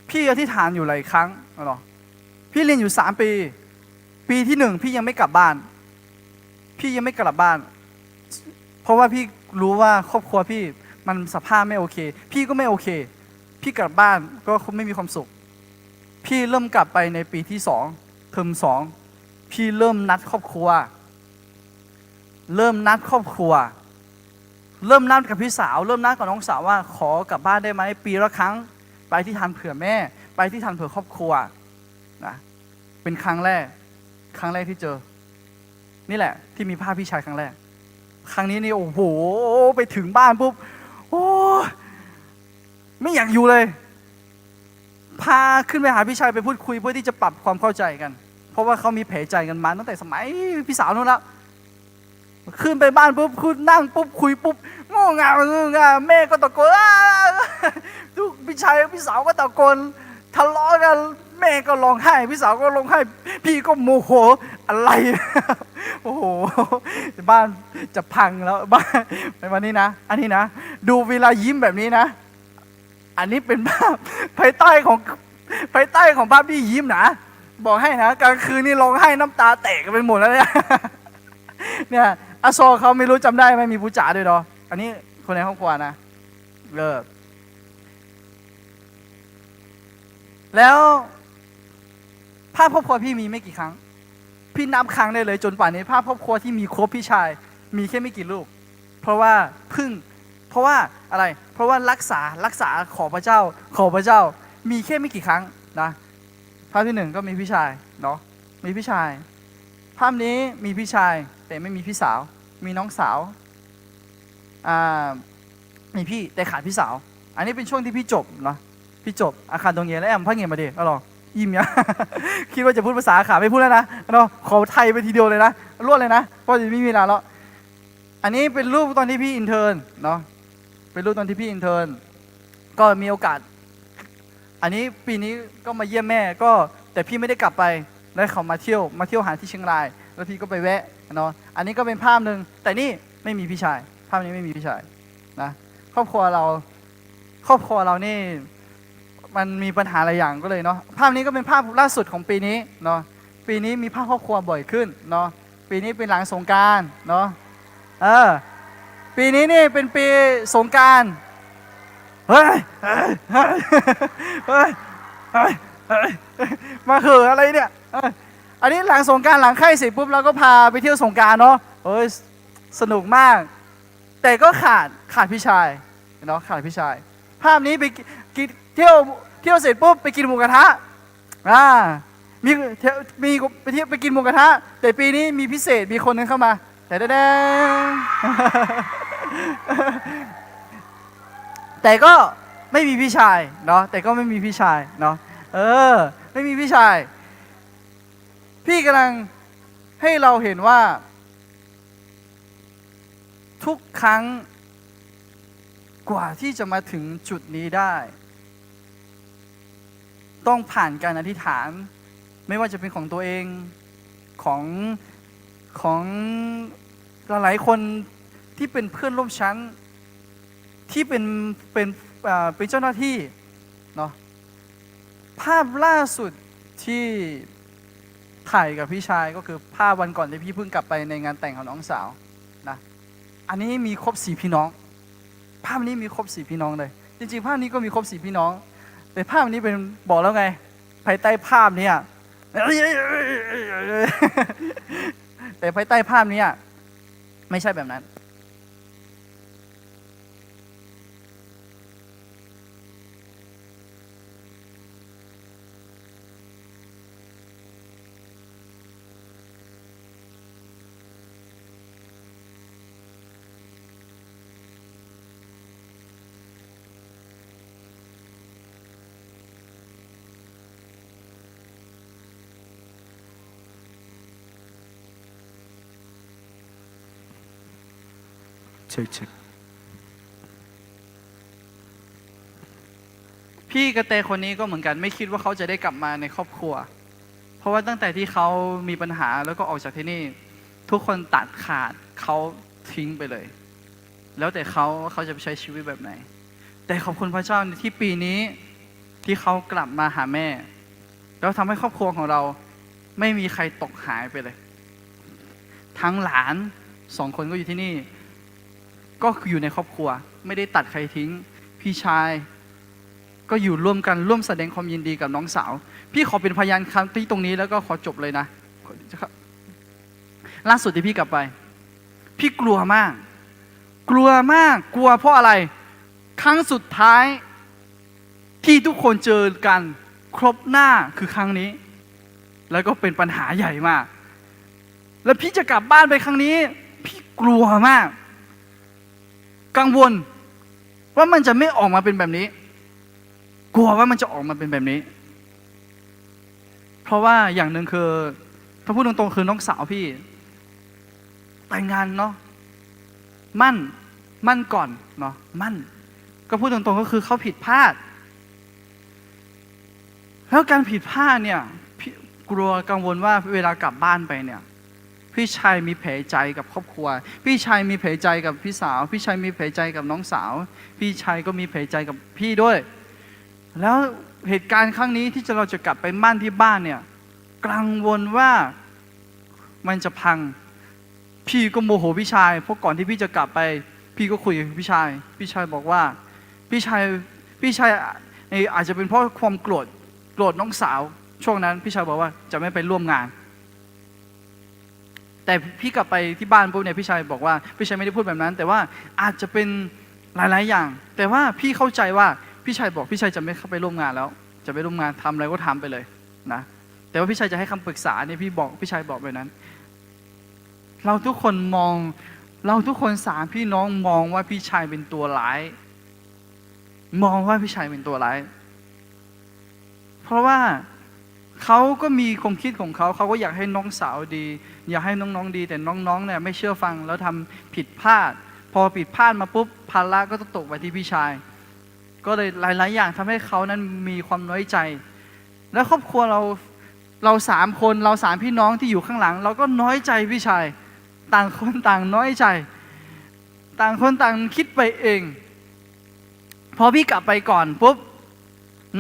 พี่อธิษฐานอยู่หลายครั้งเนาะ พี่เรียนอยู่สามปี ปีที่หนึ่งพี่ยังไม่กลับบ้าน พี่ยังไม่กลับบ้าน เพราะว่าพี่รู้ว่าครอบครัวพี่มันสภาพไม่โอเค พี่ก็ไม่โอเค พี่กลับบ้านก็ไม่มีความสุข พี่เริ่มกลับไปในปีที่สอง เทอมสอง พี่เริ่มนัดครอบครัว เริ่มนัดครอบครัว เริ่มนัดกับพี่สาว เริ่มนัดกับน้องสาวว่าขอกลับบ้านได้ไหม ปีละครั้ง ไปอธิษฐานเผื่อแม่ ไปอธิษฐานเผื่อครอบครัวนะ เป็นครั้งแรก ครั้งแรกที่เจอ นี่แหละที่มีภาพพี่ชายครั้งแรก ครั้งนี้นี่ โอ้โห ไปถึงบ้านปุ๊บ โอ้ ไม่อยากอยู่เลย พาขึ้นไปหาพี่ชายไปพูดคุยเพื่อที่จะปรับความเข้าใจกัน เพราะว่าเขามีแผลใจกันมาตั้งแต่สมัยพี่สาวนู่นแล้ว ขึ้นไปบ้านปุ๊บ ขึ้นนั่งปุ๊บ คุยปุ๊บ โง่เง่า โง่เง่า แม่ก็ตะโกน อ้า ลูกพี่ชายพี่สาวก็ตะโกน ทะเลาะกัน แม่ก็ร้องไห้ พี่สาวก็ร้องไห้ พี่ก็โมโห อะไร โอ้โห บ้านจะพังแล้ว บ้าน ในวันนี้นะ อันนี้นะ ดูเวลายิ้มแบบนี้นะ อันนี้เป็นภาพ ภายใต้ของ ภายใต้ของภาพที่ยิ้มนะ บอกให้นะ กลางคืนนี่ร้องไห้น้ำตาแตกกันไปหมดแล้วเนี่ย เนี่ย อาซอเขาไม่รู้จำได้ไหม มีปูจ๋าด้วยเนาะ อันนี้คนในครอบครัวนะ เออ แล้ว ภาพครอบครัวพี่มีไม่กี่ครั้ง พี่นับครั้งได้เลย จนป่านนี้ภาพครอบครัวที่มีครบพี่ชาย มีแค่ไม่กี่รูป เพราะว่าเพิ่ง เพราะว่าอะไร เพราะว่ารักษา รักษา ขอพระเจ้า ขอพระเจ้า มีแค่ไม่กี่ครั้งนะ ภาพที่หนึ่งก็มีพี่ชายเนาะ มีพี่ชาย ภาพนี้มีพี่ชาย แต่ไม่มีพี่สาว มีน้องสาว อ่า มีพี่ แต่ขาดพี่สาว อันนี้เป็นช่วงที่พี่จบเนาะ พี่จบอาคารตรงเย็นแล้ว แอมพักเงียบมาดิ เอาหรอ อิ่มยัง คิดว่าจะพูดภาษาอาขาไม่พูดแล้วนะเนาะ ขอไทยไปทีเดียวเลยนะ รวดเลยนะ เพราะจะไม่มีเวลาแล้ว อันนี้เป็นรูปตอนที่พี่อินเทิร์นเนาะ เป็นรูปตอนที่พี่อินเทิร์น ก็มีโอกาส อันนี้ปีนี้ก็มาเยี่ยมแม่ ก็ แต่พี่ไม่ได้กลับไป แล้วเขามาเที่ยว มาเที่ยวหาที่เชียงราย แล้วพี่ก็ไปแวะเนาะ อันนี้ก็เป็นภาพหนึ่ง แต่นี่ไม่มีพี่ชาย ภาพนี้ไม่มีพี่ชายนะ ครอบครัวเรา ครอบครัวเรานี่ มันมีปัญหาหลายอย่างก็เลยเนาะ ภาพนี้ก็เป็นภาพล่าสุดของปีนี้เนาะ ปีนี้มีภาพครอบครัวบ่อยขึ้นเนาะ ปีนี้เป็นหลังสงกรานต์เนาะ เออ ปีนี้นี่เป็นปีสงกรานต์ เฮ้ย เฮ้ย เฮ้ย เฮ้ย เฮ้ย มาเหอะอะไรเนี่ย เออ อันนี้หลังสงกรานต์ หลังไข้เสร็จปุ๊บ เราก็พาไปเที่ยวสงกรานต์เนาะ เอ้ย สนุกมาก แต่ก็ขาด ขาดพี่ชายเนาะ ขาดพี่ชาย ภาพนี้ไปกิน เที่ยว เที่ยวเสร็จปุ๊บ ไปกินหมูกระทะ อ่า มี มี ไปเที่ยว ไปกินหมูกระทะ แต่ปีนี้มีพิเศษ มีคนหนึ่งเข้ามา แต่แดง แต่ก็ไม่มีพี่ชายเนาะ แต่ก็ไม่มีพี่ชายเนาะ เออ ไม่มีพี่ชาย พี่กำลังให้เราเห็นว่า ทุกครั้ง กว่าที่จะมาถึงจุดนี้ได้ ต้องผ่านการอธิษฐาน ไม่ว่าจะเป็นของตัวเอง ของ ของหลายๆคนที่เป็นเพื่อนร่วมชั้น ที่เป็น เป็น อ่า เป็นเจ้าหน้าที่เนาะ ภาพล่าสุดที่ถ่ายกับพี่ชายก็คือภาพวันก่อนที่พี่เพิ่งกลับไปในงานแต่งของน้องสาวนะ อันนี้มีครบสี่พี่น้อง ภาพนี้มีครบสี่พี่น้องเลย จริงๆ ภาพนี้ก็มีครบสี่พี่น้อง แต่ภาพนี้เป็น บอกแล้วไง ภายใต้ภาพเนี้ย แต่ภายใต้ภาพเนี้ย ไม่ใช่แบบนั้น พี่กระแตคนนี้ก็เหมือนกัน ไม่คิดว่าเขาจะได้กลับมาในครอบครัว เพราะว่าตั้งแต่ที่เขามีปัญหาแล้วก็ออกจากที่นี่ ทุกคนตัดขาดเขาทิ้งไปเลย แล้วแต่เขาว่าเขาจะไปใช้ชีวิตแบบไหน แต่ขอบคุณพระเจ้าที่ปีนี้ที่เขากลับมาหาแม่ แล้วทำให้ครอบครัวของเราไม่มีใครตกหายไปเลย ทั้งหลานสองคนก็อยู่ที่นี่ ก็คืออยู่ในครอบครัว ไม่ได้ตัดใครทิ้ง พี่ชายก็อยู่ร่วมกัน ร่วมแสดงความยินดีกับน้องสาว พี่ขอเป็นพยานครั้งที่ตรงนี้แล้วก็ขอจบเลยนะ ล่าสุดที่พี่กลับไป พี่กลัวมาก กลัวมาก กลัวเพราะอะไร ครั้งสุดท้ายที่ทุกคนเจอกันครบหน้าคือครั้งนี้ แล้วก็เป็นปัญหาใหญ่มาก แล้วพี่จะกลับบ้านไปครั้งนี้ พี่กลัวมาก กังวลว่ามันจะไม่ออกมาเป็นแบบนี้ กลัวว่ามันจะออกมาเป็นแบบนี้ เพราะว่าอย่างหนึ่งคือ ถ้าพูดตรงๆ คือน้องสาวพี่ แต่งงานเนาะ มั่น มั่นก่อนเนาะ มั่น ก็พูดตรงๆ ก็คือเขาผิดพลาด แล้วการผิดพลาดเนี่ย พี่กลัวกังวลว่าเวลากลับบ้านไปเนี่ย พี่ชายมีแผลใจกับครอบครัว พี่ชายมีแผลใจกับพี่สาว พี่ชายมีแผลใจกับน้องสาว พี่ชายก็มีแผลใจกับพี่ด้วย แล้วเหตุการณ์ครั้งนี้ที่จะ เราจะกลับไปมั่นที่บ้านเนี่ย กังวลว่ามันจะพัง พี่ก็โมโหพี่ชาย เพราะก่อนที่พี่จะกลับไป พี่ก็คุยกับพี่ชาย พี่ชายบอกว่า พี่ชาย พี่ชาย เอ่อ อาจจะเป็นเพราะความโกรธ โกรธน้องสาว ช่วงนั้นพี่ชายบอกว่าจะไม่ไปร่วมงาน แต่พี่กลับไปที่บ้านปุ๊บเนี่ย พี่ชายบอกว่า พี่ชายไม่ได้พูดแบบนั้น แต่ว่าอาจจะเป็นหลายๆอย่าง แต่ว่าพี่เข้าใจว่าพี่ชายบอกพี่ชายจะไม่เข้าไปร่วมงานแล้ว จะไปร่วมงานทำอะไรก็ทำไปเลยนะ แต่ว่าพี่ชายจะให้คำปรึกษาเนี่ย พี่บอก พี่ชายบอกแบบนั้น เราทุกคนมอง เราทุกคนสามพี่น้องมองว่าพี่ชายเป็นตัวร้าย มองว่าพี่ชายเป็นตัวร้าย เพราะว่าเขาก็มีความคิดของเขา เขาก็อยากให้น้องสาวดี อยากให้น้องๆดี แต่น้องๆเนี่ยไม่เชื่อฟัง แล้วทำผิดพลาด พอผิดพลาดมาปุ๊บ ภาระก็ต้องตกไปที่พี่ชาย ก็เลยหลายๆอย่างทำให้เขานั้นมีความน้อยใจ แล้วครอบครัวเรา เราสามคน เราสามพี่น้องที่อยู่ข้างหลัง เราก็น้อยใจพี่ชาย ต่างคนต่างน้อยใจ ต่างคนต่างคิดไปเอง พอพี่กลับไปก่อนปุ๊บ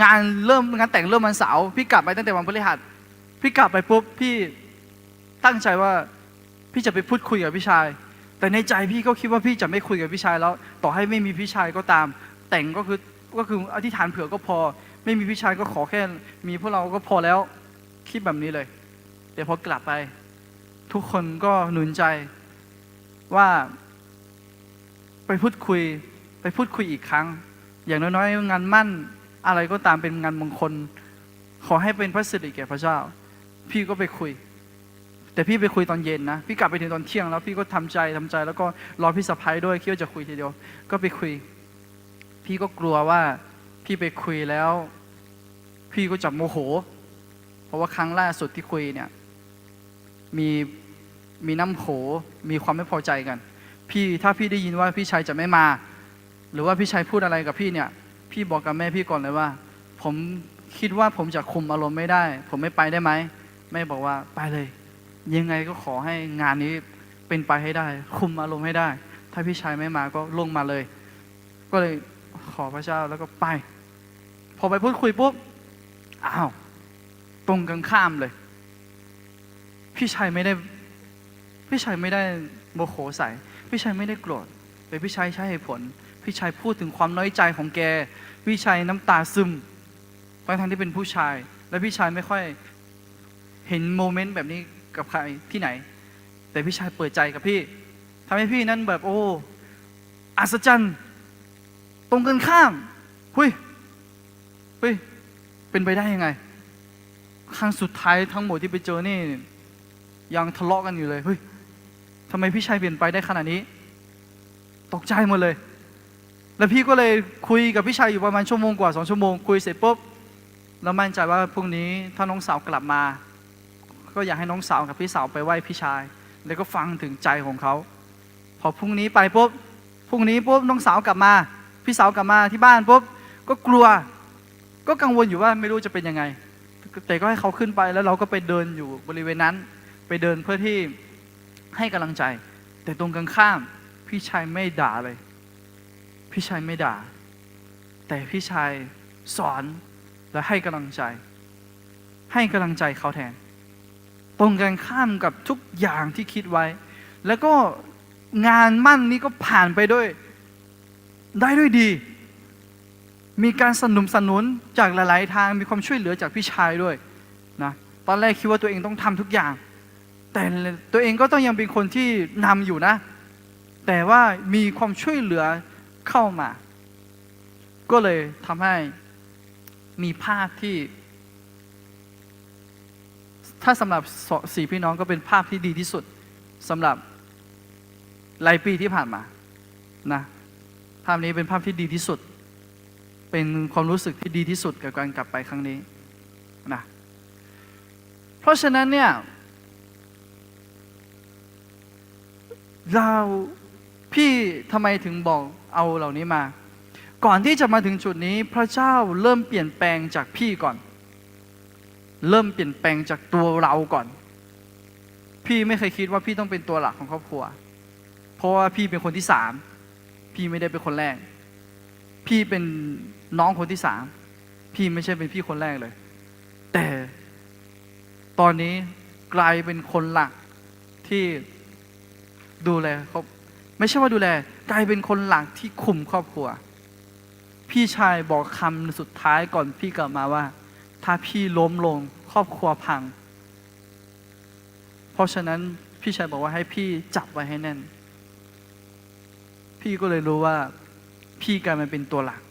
งานเริ่ม งานแต่งเริ่มวันเสาร์ พี่กลับไปตั้งแต่วันพฤหัส พี่กลับไปปุ๊บ พี่ตั้งใจว่า พี่จะไปพูดคุยกับพี่ชาย แต่ในใจพี่ก็คิดว่าพี่จะไม่คุยกับพี่ชายแล้ว ต่อให้ไม่มีพี่ชายก็ตาม แต่งก็คือ ก็คืออธิษฐานเผื่อก็พอ ไม่มีพี่ชายก็ขอแค่มีพวกเราก็พอแล้ว คิดแบบนี้เลย แต่พอกลับไป ทุกคนก็หนุนใจว่า ไปพูดคุย ไปพูดคุยอีกครั้ง อย่างน้อยๆ งานหมั้นอะไรก็ตามเป็นงานมงคล ขอให้เป็นพระสิริแก่พระเจ้า พี่ก็ไปคุย แต่พี่ไปคุยตอนเย็นนะ พี่กลับไปถึงตอนเที่ยงแล้ว พี่ก็ทำใจ ทำใจ แล้วก็รอพี่สะใภ้ด้วย คิดว่าจะคุยทีเดียว ก็ไปคุย พี่ก็กลัวว่าพี่ไปคุยแล้ว พี่ก็จะโมโห เพราะว่าครั้งล่าสุดที่คุยเนี่ย มี มีน้ำโห มีความไม่พอใจกัน พี่ ถ้าพี่ได้ยินว่าพี่ชายจะไม่มา หรือว่าพี่ชายพูดอะไรกับพี่เนี่ย พี่บอกกับแม่พี่ก่อนเลยว่า ผมคิดว่าผมจะคุมอารมณ์ไม่ได้ ผมไม่ไปได้ไหม แม่บอกว่า ไปเลย ยังไงก็ขอให้งานนี้เป็นไปให้ได้ คุมอารมณ์ให้ได้ ถ้าพี่ชายไม่มาก็ลงมาเลย ก็เลยขอพระเจ้าแล้วก็ไป พอไปพูดคุยปุ๊บ อ้าว ตรงกันข้ามเลย พี่ชายไม่ได้ พี่ชายไม่ได้โมโหใส่ พี่ชายไม่ได้โกรธ แต่พี่ชายใช้เหตุผล พี่ชายพูดถึงความน้อยใจของแก พี่ชายน้ำตาซึม ทั้งๆที่เป็นผู้ชาย และพี่ชายไม่ค่อยเห็นโมเมนต์แบบนี้กับใครที่ไหน แต่พี่ชายเปิดใจกับพี่ ทำให้พี่นั้นแบบ โอ้ อัศจรรย์ ตรงกันข้าม เฮ้ย เฮ้ย เป็นไปได้ยังไง ครั้งสุดท้ายทั้งหมดที่ไปเจอนี่ ยังทะเลาะกันอยู่เลย เฮ้ย ทำไมพี่ชายเปลี่ยนไปได้ขนาดนี้ ตกใจหมดเลย แล้วพี่ก็เลยคุยกับพี่ชายอยู่ประมาณชั่วโมงกว่าสองชั่วโมง คุยเสร็จปุ๊บ เรามั่นใจว่าพรุ่งนี้ถ้าน้องสาวกลับมา ก็อยากให้น้องสาวกับพี่สาวไปไหว้พี่ชาย แล้วก็ฟังถึงใจของเขา พอพรุ่งนี้ไปปุ๊บ พรุ่งนี้ปุ๊บ น้องสาวกลับมา พี่สาวกลับมาที่บ้านปุ๊บ ก็กลัว ก็กังวลอยู่ว่าไม่รู้จะเป็นยังไง แต่ก็ให้เขาขึ้นไป แล้วเราก็ไปเดินอยู่บริเวณนั้น ไปเดินเพื่อที่ให้กำลังใจ แต่ตรงกันข้าม พี่ชายไม่ด่าเลย พี่ชายไม่ด่า แต่พี่ชายสอนและให้กำลังใจ ให้กำลังใจเขาแทน ตรงกันข้ามกับทุกอย่างที่คิดไว้ แล้วก็งานหมั้นนี้ก็ผ่านไปด้วย ได้ด้วยดี มีการสนับสนุนจากหลายๆทาง มีความช่วยเหลือจากพี่ชายด้วยนะ ตอนแรกคิดว่าตัวเองต้องทำทุกอย่าง แต่ตัวเองก็ต้องยังเป็นคนที่นำอยู่นะ แต่ว่ามีความช่วยเหลือเข้ามา ก็เลยทำให้มีภาพที่ ถ้าสำหรับสี่พี่น้องก็เป็นภาพที่ดีที่สุดสำหรับหลายปีที่ผ่านมานะ ภาพนี้เป็นภาพที่ดีที่สุด เป็นความรู้สึกที่ดีที่สุดกับการกลับไปครั้งนี้นะ เพราะฉะนั้นเนี่ย เรา พี่ทำไมถึงบอกเอาเหล่านี้มา ก่อนที่จะมาถึงจุดนี้ พระเจ้าเริ่มเปลี่ยนแปลงจากพี่ก่อน เริ่มเปลี่ยนแปลงจากตัวเราก่อน พี่ไม่เคยคิดว่าพี่ต้องเป็นตัวหลักของครอบครัว เพราะว่าพี่เป็นคนที่สาม พี่ไม่ได้เป็นคนแรก พี่เป็นน้องคนที่สาม พี่ไม่ใช่เป็นพี่คนแรกเลย แต่ตอนนี้กลายเป็นคนหลักที่ดูแลครอบ ไม่ใช่ว่าดูแล กลายเป็นคนหลักที่คุมครอบครัว พี่ชายบอกคำสุดท้ายก่อนพี่กลับมาว่า ถ้าพี่ล้มลงครอบครัวพัง เพราะฉะนั้นพี่ชายบอกว่าให้พี่จับไว้ให้แน่น พี่ก็เลยรู้ว่าพี่กลายมาเป็นตัวหลัก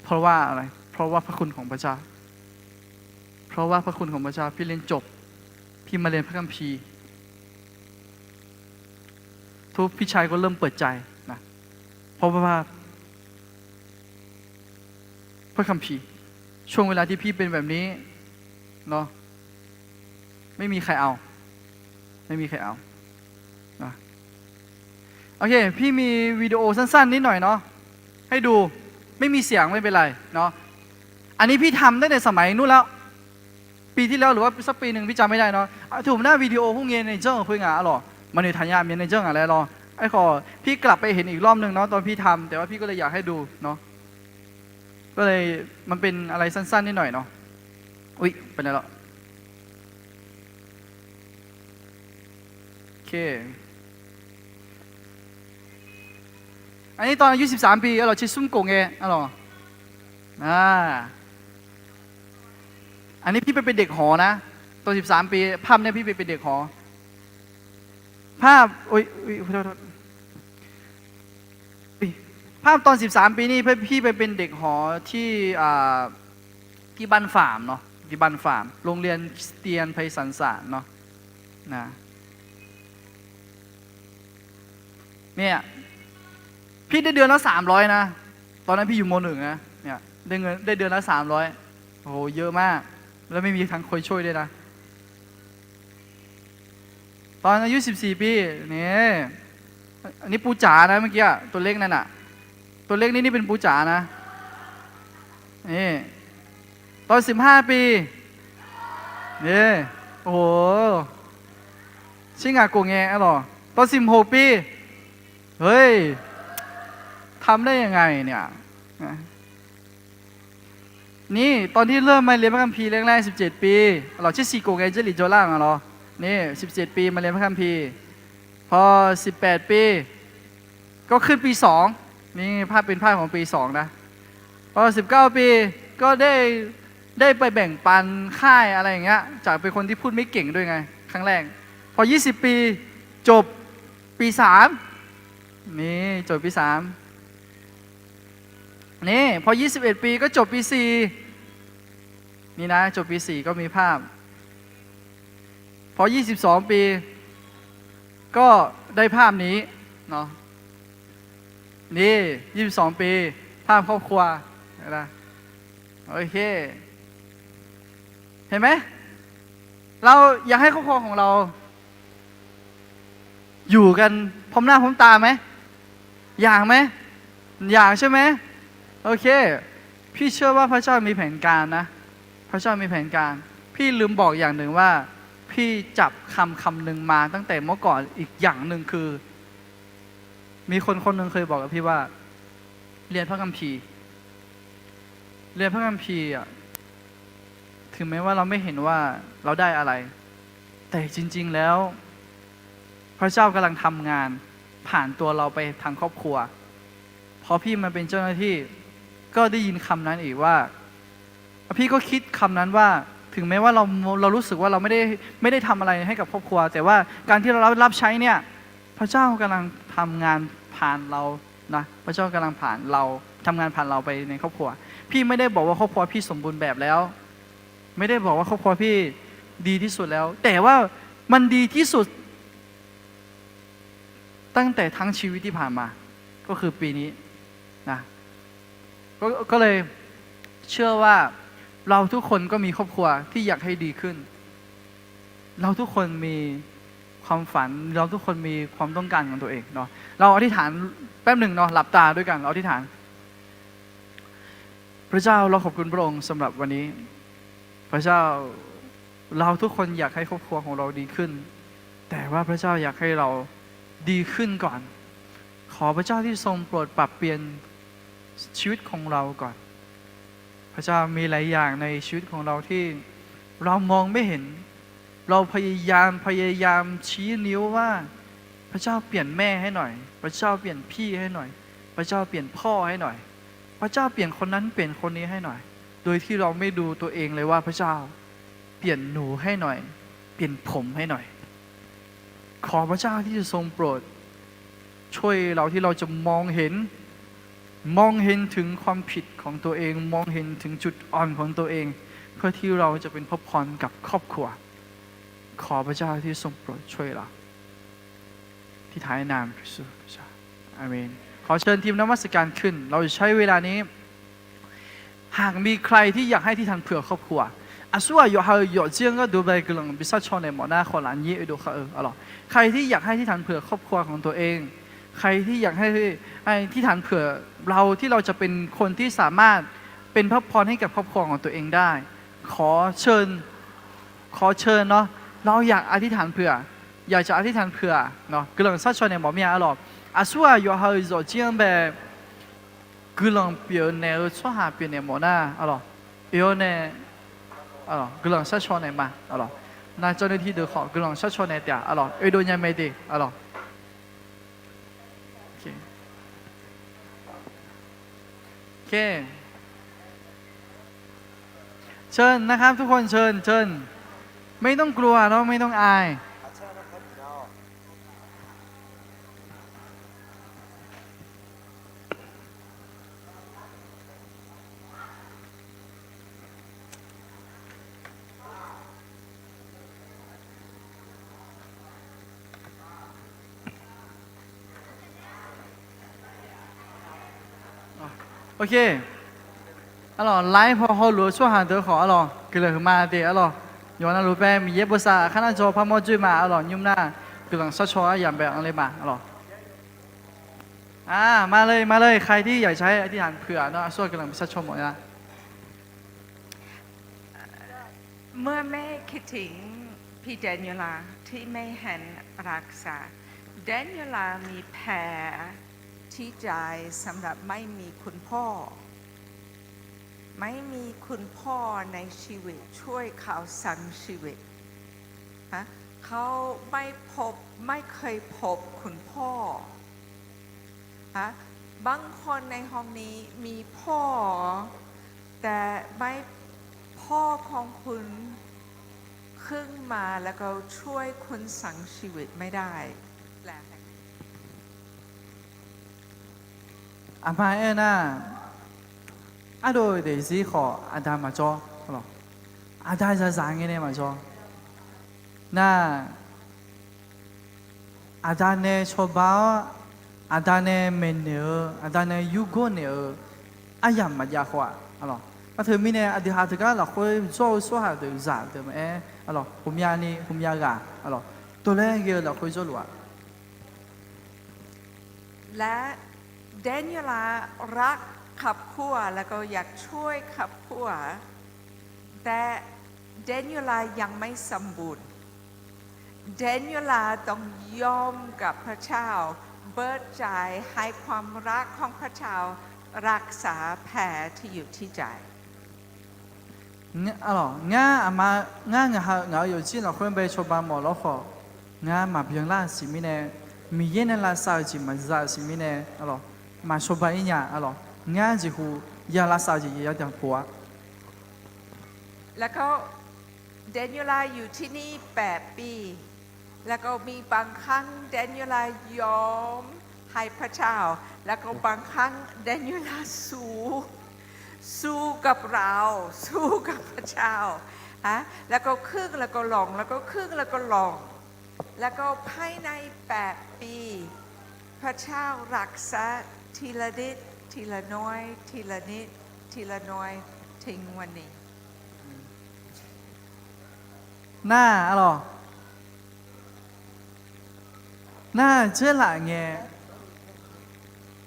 เพราะว่าอะไร เพราะว่าพระคุณของพระเจ้า เพราะว่าพระคุณของพระเจ้า พี่เรียนจบ พี่มาเรียนพระคัมภีร์ ทุกพี่ชายก็เริ่มเปิดใจนะ เพราะว่าพระคัมภีร์ ช่วงเวลาที่พี่เป็นแบบนี้เนาะ ไม่มีใครเอา ไม่มีใครเอานะ โอเค พี่มีวิดีโอสั้นๆนิดหน่อยเนาะ ให้ดู ไม่มีเสียงไม่เป็นไรเนาะ อันนี้พี่ทำตั้งแต่สมัยนู่นแล้ว ปีที่แล้วหรือว่าสักปีหนึ่งพี่จำไม่ได้เนาะ อ่ะ ถูกนะ วิดีโอพวกนี้ในเจ้าคุยงานอร่อย มันในฐานะเมียในเจ้างานแล้วหรอ ไอ้ขอ พี่กลับไปเห็นอีกรอบหนึ่งเนาะ ตอนพี่ทำ แต่ว่าพี่ก็เลยอยากให้ดูเนาะ ก็เลย มันเป็นอะไรสั้นๆนิดหน่อยเนาะ อุ๊ย เป็นไรหรอ โอเค อันนี้ตอนอายุสิบสามปี อร่อย ชื่อซุ่มโกงไง อร่อย อ่า อันนี้พี่ไปเป็นเด็กหอนะ ตอนสิบสามปี ภาพเนี่ยพี่ไปเป็นเด็กหอ ภาพ โอ๊ย โอ๊ย ขอโทษ โทษ ภาพตอนสิบสามปีนี่ พี่ไปเป็นเด็กหอที่ อ่า ที่บ้านฝามเนาะ ที่บ้านฝาม โรงเรียนคริสเตียนไพศาลศาสตร์เนาะ นะ เนี่ย พี่ได้เดือนละสามร้อยนะ ตอนนั้นพี่อยู่ ม.หนึ่ง นะ เนี่ย ได้เงิน ได้เดือนละสามร้อย โอ้โห เยอะมาก แล้วไม่มีทั้งคนช่วยด้วยนะ ตอนอายุสิบสี่ปี นี่ อันนี้ปูจ๋านะเมื่อกี้ ตัวเล็กนั่นน่ะ ตัวเลขนี่ นี่เป็นปูจ๋านะ นี่ ตอนสิบห้าปี นี่ โอ้โห ชิ่งหงาโกะแง อะหรอ ตอนสิบหกปี เฮ้ย ทำได้ยังไงเนี่ย นี่ ตอนที่เริ่มมาเรียนพระคัมภีร์แรกๆ สิบเจ็ดปี อะหรอ ชิ่งหงาโกะแง เจ้าหลีโจล่าง อะหรอ นี่ สิบเจ็ดปี มาเรียนพระคัมภีร์ พอ สิบแปดปี ก็ขึ้นปีสอง นี่ภาพเป็นภาพของปีสองนะ พอ สิบเก้าปี ก็ได้ ได้ไปแบ่งปันค่ายอะไรอย่างเงี้ย จากเป็นคนที่พูดไม่เก่งด้วยไง ครั้งแรก พอ ยี่สิบปี จบปีสาม นี่ จบปีสาม นี่ พอ ยี่สิบเอ็ดปี ก็จบปีสี่ นี่นะ จบปีสี่ ก็มีภาพ พอ ยี่สิบสองปี ก็ได้ภาพนี้เนาะ นี่ ยี่สิบสองปี ภาพครอบครัวนะ โอเค เห็นไหม เราอยากให้ครอบครัวของเรา อยู่กันพร้อมหน้าพร้อมตาไหม อยากไหม อยากใช่ไหม โอเค พี่เชื่อว่าพระเจ้ามีแผนการนะ พระเจ้ามีแผนการ พี่ลืมบอกอย่างหนึ่งว่า พี่จับคำคำหนึ่งมาตั้งแต่เมื่อก่อนอีกอย่างหนึ่งคือ มีคนคนหนึ่งเคยบอกกับพี่ว่า เรียนพระคัมภีร์ เรียนพระคัมภีร์อะ ถึงแม้ว่าเราไม่เห็นว่าเราได้อะไร แต่จริงๆแล้ว พระเจ้ากำลังทำงานผ่านตัวเราไปทางครอบครัว พอพี่มาเป็นเจ้าหน้าที่ ก็ได้ยินคำนั้นอีกว่า พี่ก็คิดคำนั้นว่า ถึงแม้ว่าเรา เรารู้สึกว่าเราไม่ได้ ไม่ได้ทำอะไรให้กับครอบครัว แต่ว่าการที่เรารับ รับใช้เนี่ย พระเจ้ากำลังทำงานผ่านเรานะ พระเจ้ากำลังผ่านเรา ทำงานผ่านเราไปในครอบครัว พี่ไม่ได้บอกว่าครอบครัวพี่สมบูรณ์แบบแล้ว ไม่ได้บอกว่าครอบครัวพี่ดีที่สุดแล้ว แต่ว่ามันดีที่สุด ตั้งแต่ทั้งชีวิตที่ผ่านมา ก็คือปีนี้นะ ก็ ก็เลยเชื่อว่าเราทุกคนก็มีครอบครัวที่อยากให้ดีขึ้น เราทุกคนมีความฝัน เราทุกคนมีความต้องการของตัวเองเนาะ เราอธิษฐานแป๊บหนึ่งเนาะ หลับตาด้วยกัน เราอธิษฐาน พระเจ้า เราขอบคุณพระองค์สำหรับวันนี้ พระเจ้า เราทุกคนอยากให้ครอบครัวของเราดีขึ้น แต่ว่าพระเจ้าอยากให้เราดีขึ้นก่อน ขอพระเจ้าที่ทรงโปรดปรับเปลี่ยนชีวิตของเราก่อน พระเจ้า มีหลายอย่างในชีวิตของเราที่เรามองไม่เห็น เราพยายาม พยายามชี้นิ้วว่า พระเจ้าเปลี่ยนแม่ให้หน่อย พระเจ้าเปลี่ยนพี่ให้หน่อย พระเจ้าเปลี่ยนพ่อให้หน่อย พระเจ้าเปลี่ยนคนนั้นเปลี่ยนคนนี้ให้หน่อย โดยที่เราไม่ดูตัวเองเลยว่า พระเจ้า เปลี่ยนหนูให้หน่อย เปลี่ยนผมให้หน่อย ขอพระเจ้าที่จะทรงโปรดช่วยเราที่เราจะมองเห็น มองเห็นถึงความผิดของตัวเอง มองเห็นถึงจุดอ่อนของตัวเอง เพื่อที่เราจะเป็นพระพรกับครอบครัว ขอพระเจ้าที่ทรงโปรดช่วยเรา ที่ท้ายนามพระเยซูคริสต์ อาเมน ขอเชิญทีมนมัสการขึ้น เราจะใช้เวลานี้ หากมีใครที่อยากให้อธิษฐานเผื่อครอบครัว Aqsur-aq yawqha-eu yawqjir-anr gharduq bae guiqlanq bi sharcaw naeq mawf nar khawf lafnyir oedov khar-eu arlawq. ใครที่อยากให้อธิษฐานเผื่อครอบครัวของตัวเอง ใครที่อยากให้อธิษฐานเผื่อเราที่เราจะเป็นคนที่สามารถเป็นพระพรให้กับครอบครัวของตัวเองได้ ขอเชิญ ขอเชิญเนาะ เราอยากอธิษฐานเผื่อ อยากจะอธิษฐานเผื่อเนาะ guiqlanq sharcaw naeq mawf mir-a arlawq. Aqsur-aq yawqha-eu yawqjir-anr bae guiqlanq pyeuf naeq-eu tsawrhaq pyeuf naeq mawf nar arlawq, oe-awr nae guiqlanq sharcaw naeq ma arlawq. Nar jawrnae tiqdeuq khawf guiqlanq sharcaw naeq taef-a arlawq, oedov nya mae de arlawq. โอเค เชิญนะครับ ทุกคน เชิญ เชิญ ไม่ต้องกลัวเนาะ ไม่ต้องอาย โอเค arlawq, ไลฟ์ paw hawluf-eu tsawrhaq deuq khawf arlawq, guiqlanq huiqma de arlawq. Yawqha navluf bae Miqyaer bosav aqkar nar jawr parmawr dzoer ma arlawq, nymr nar guiqlanq sharcaw aryamq bae anr ler ma arlawq. อ่า มาเลย มาเลย ใครที่อยากจะให้อธิษฐานเผื่อเนาะ ช่วยกันหน่อย ประชาชนหมดนะ เมื่อไม่คิดถึงพี่แดเนียลาที่ไม่หันรักษา แดเนียลามีแผลที่ใจสำหรับไม่มีคุณพ่อ ไม่มีคุณพ่อในชีวิตช่วยเขาสังชีวิต ฮะ เขาไม่พบ ไม่เคยพบคุณพ่อ ฮะ บางคนในห้องนี้มีพ่อ แต่ไม่ พ่อของคุณขึ้นมาแล้วก็ช่วยคุณสังชีวิตไม่ได้ แปลให้ Aqma aer nar, ardov-eu daefzir khawf aqda maqjawr, aqda zaqzaq ngae nae maqjawr. Nar, aqda nae cawba-awr, aqda nae maeqnaeq-eu, aqda nae yurgawr naeq-eu aryamq maqjav khawf-aq, aqlawq. Aqteu mirnae aqdui ha teugar lafkhoer jawr-eu tsawrhaq deuq zaq deuq maqaer, aqlawq, ghawqmyani ghawqmya ghaq, aqlawq, dovlaer ghae-eu lafkhoer jawrluf-aq. และแดเนียลารักครอบครัว แล้วก็อยากช่วยครอบครัว แต่แดเนียลายังไม่สมบูรณ์ แดเนียลาต้องยอมกับพระเจ้า เปิดใจให้ความรักของพระเจ้ารักษาแผลที่อยู่ที่ใจ Ngar, aqlawq, ngar aqma, ngar ngaq ha-eu ngaq-euq yawqjir lafkhoer bae cawba mawf lawr khawf, ngar maqbyan lar-euq siq mirnae, Miqyaer nae lavsav-euq jeq maqza-euq siq mirnae, aqlawq, maqcawba ir nya, aqlawq, ngar jeqhu ya lavsav-eu jeq ya danqpuq-a. แล้วก็แดเนียลาอยู่ที่นี่แปดปี แล้วก็มีบางครั้งแดเนียลายอมให้พระเจ้า แล้วก็บางครั้งแดเนียลาสู้ สู้กับเรา สู้กับพระเจ้า ฮะ แล้วก็ขึ้นแล้วก็ลง แล้วก็ขึ้นแล้วก็ลง แล้วก็ภายในแปดปี พระเจ้ารักษาทีละนิด ทีละน้อย ทีละนิด ทีละน้อย ถึงวันนี้ Nar, aqlawq, nar, dzeurlaf ngae,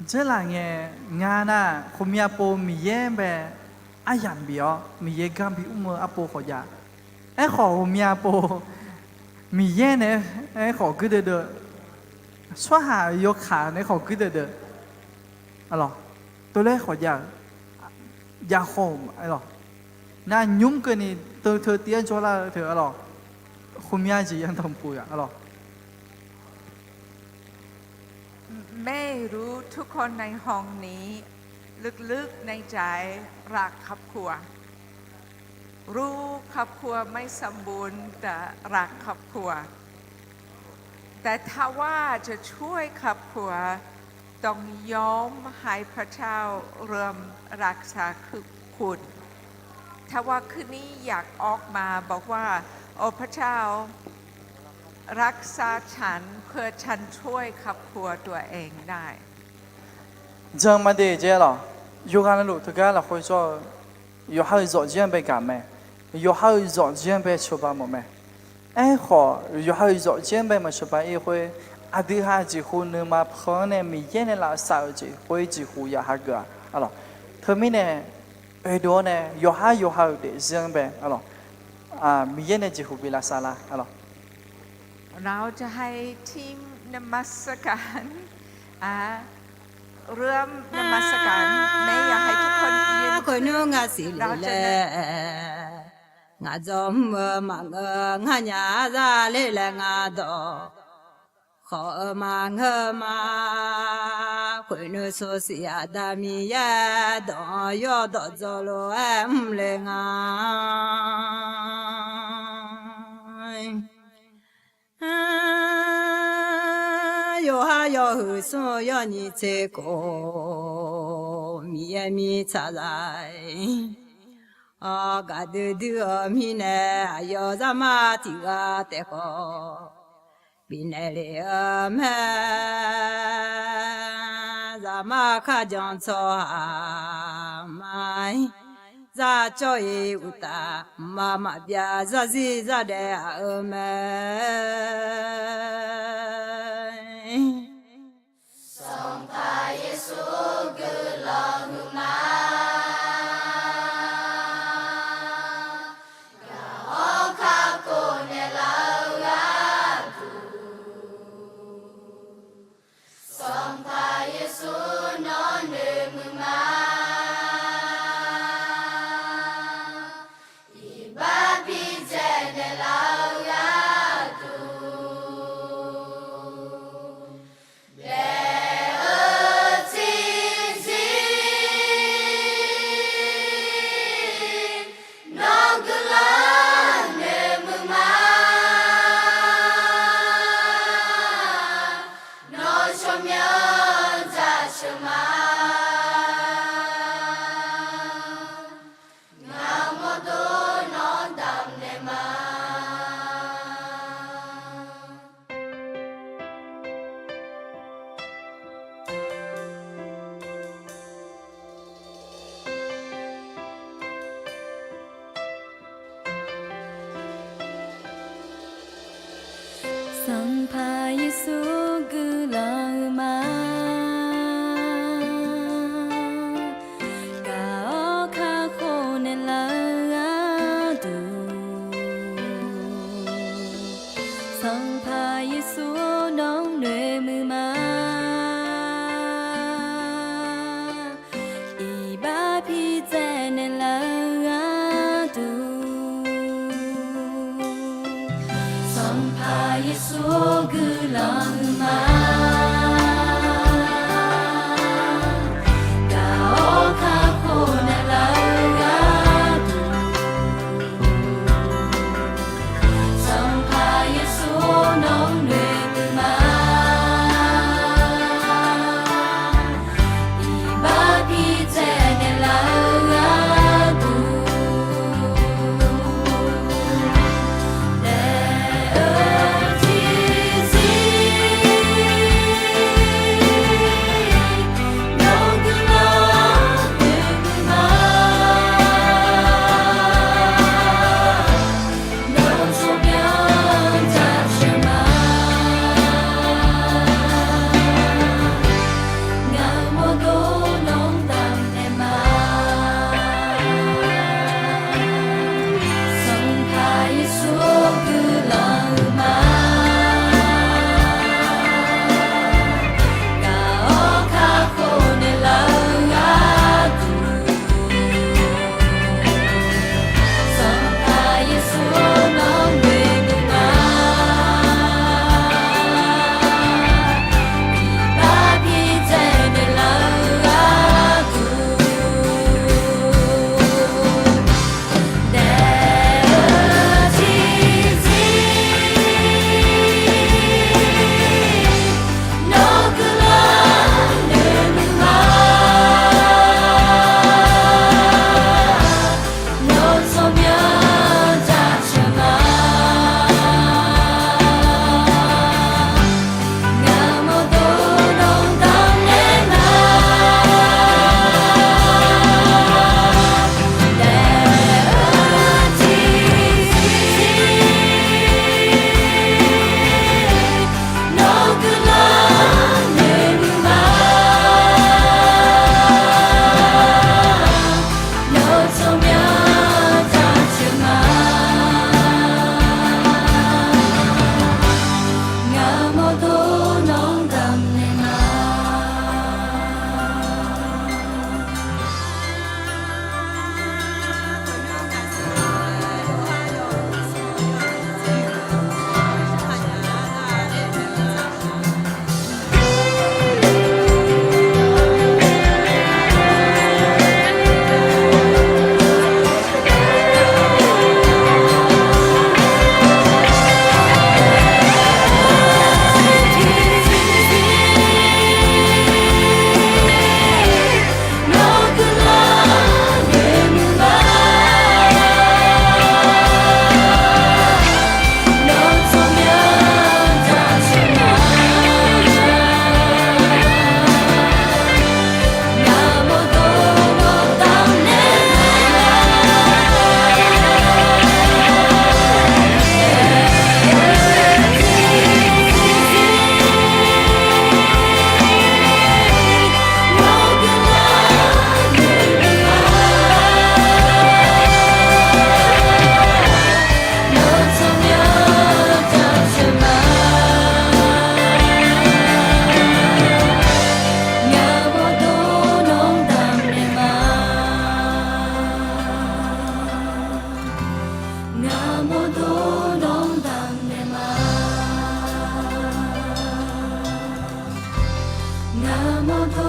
dzeurlaf ngae, ngar nar, ghawqmya pov Miqyaer bae aryamq bif-awr, Miqyaer gar bimr-eu arpov khawf jav. Aerkhawf, ghawqmya pov Miqyaer nae aerkhawf guirdeuv deuv, tsawrhaq yawkaq nae aerkhawf guirdeuv deuv, aqlawq, tov laer khawf jav-euq, jav khawf-euq, aqlawq, nar, nymr keuvni teu teu tiv-aer jawrlar-eu teu, aqlawq, ghawqmya jeq ya danqpuq-a, aqlawq. ไม่รู้ทุกคนในห้องนี้ ลึกๆในใจรักครอบครัว รู้ครอบครัวไม่สมบูรณ์ แต่รักครอบครัว แต่ถ้าว่าจะช่วยครอบครัว ต้องยอมให้พระเจ้าเริ่มรักษาคุณ ถ้าว่าคืนนี้อยากออกมาบอกว่า โอ้พระเจ้า รักษาฉันเพื่อฉันช่วยครอบครัวตัวเองได้ Jan maqde jae lawq. Yawqghaq navluf teugar lafkhoer jawr-eu yawqha-euq zawqjir-anr bae gaq mae. Yawqha-euq zawqjir-anr bae cawba mawf mae. Aerkhawf, yawqha-euq zawqjir-anr bae maqcawba ir khoer, aqdui ha jeqhu nuima pan-anr nae Miqyaer nae lavsav-euq jeq khoer jeqhu ya hageuf-a, aqlawq. Teumirnae, oedov-awr nae yawqhar yawqha-euq daefzir-anr bae, aqlawq, Miqyaer nae jeqhu bi lavsav lar, aqlawq. เราจะให้ทีมนมัสการ อ่า เริ่มนมัสการ ไม่อยากให้ทุกคนยืน Khoer nymr ngar siq le laer, ngaq dzawr mr-eu maqngeur ngar nya za le laer ngar dawq khawf-eu maqngeur ma. Khoer nymr sawr siq Aqda Miqyaer dawq-anr yawdawq dzawr lof-aer mr le nga. Yawqha yawhuiq smr-eu yawnyir tser khof, Miqyaer mirtsaq zaq-aer, gaqdui dui-eu mirnae aqyawf zaqmar tiq ghaq taef khawf bifnaeq lef-eu mae. Zaqmar kharjan tsawrhaq ma-ir, zaqcawv-iq uqtaf, mqmaq maqbyav zarzir zardaef aq-eu mae. Sanqpaq Yeqsur nawr noeqmuiq ma. Iqbax pi tsaev naeqlaf-eu gharduq, Sanqpaq Yeqsur guiqlanq huiq ma. Gaq-awr kakhof naeqlaf-eu gharduq, Sanqpaq Yeqsur nawr noeqmuiq ma. Iqbax pi tsaev naeqlaf-eu gharduq, daef-eu tiqzir nawr guiqlanq noeqmuiq ma. Nawr tsawrmyanr jaceuq ma. Ngaq mawrdo nawr damqnaeq ma. Sanqpaq Yeqsur guiqlanq huiq ma. Gaq-awr kakhof naeqlaf-eu gharduq, Sanqpaq Yeqsur nawr noeqmuiq ma. Iqbax pi tsaev naeqlaf-eu gharduq, daef-eu tiqzir nawr guiqlanq noeqmuiq ma. Nawr tsawrmyanr jaceuq ma. Ngaq mawrdo nawr damqnaeq ma. Daef-eu tiqzir nawr guiqlanq noeqmuiq ma. Nawr tsawrmyanr jaceuq ma. Ngaq mawrdo nawr damqnaeq ma. Ngaq mawrdo nawr damqnaeq ma. Ngaq mawrdo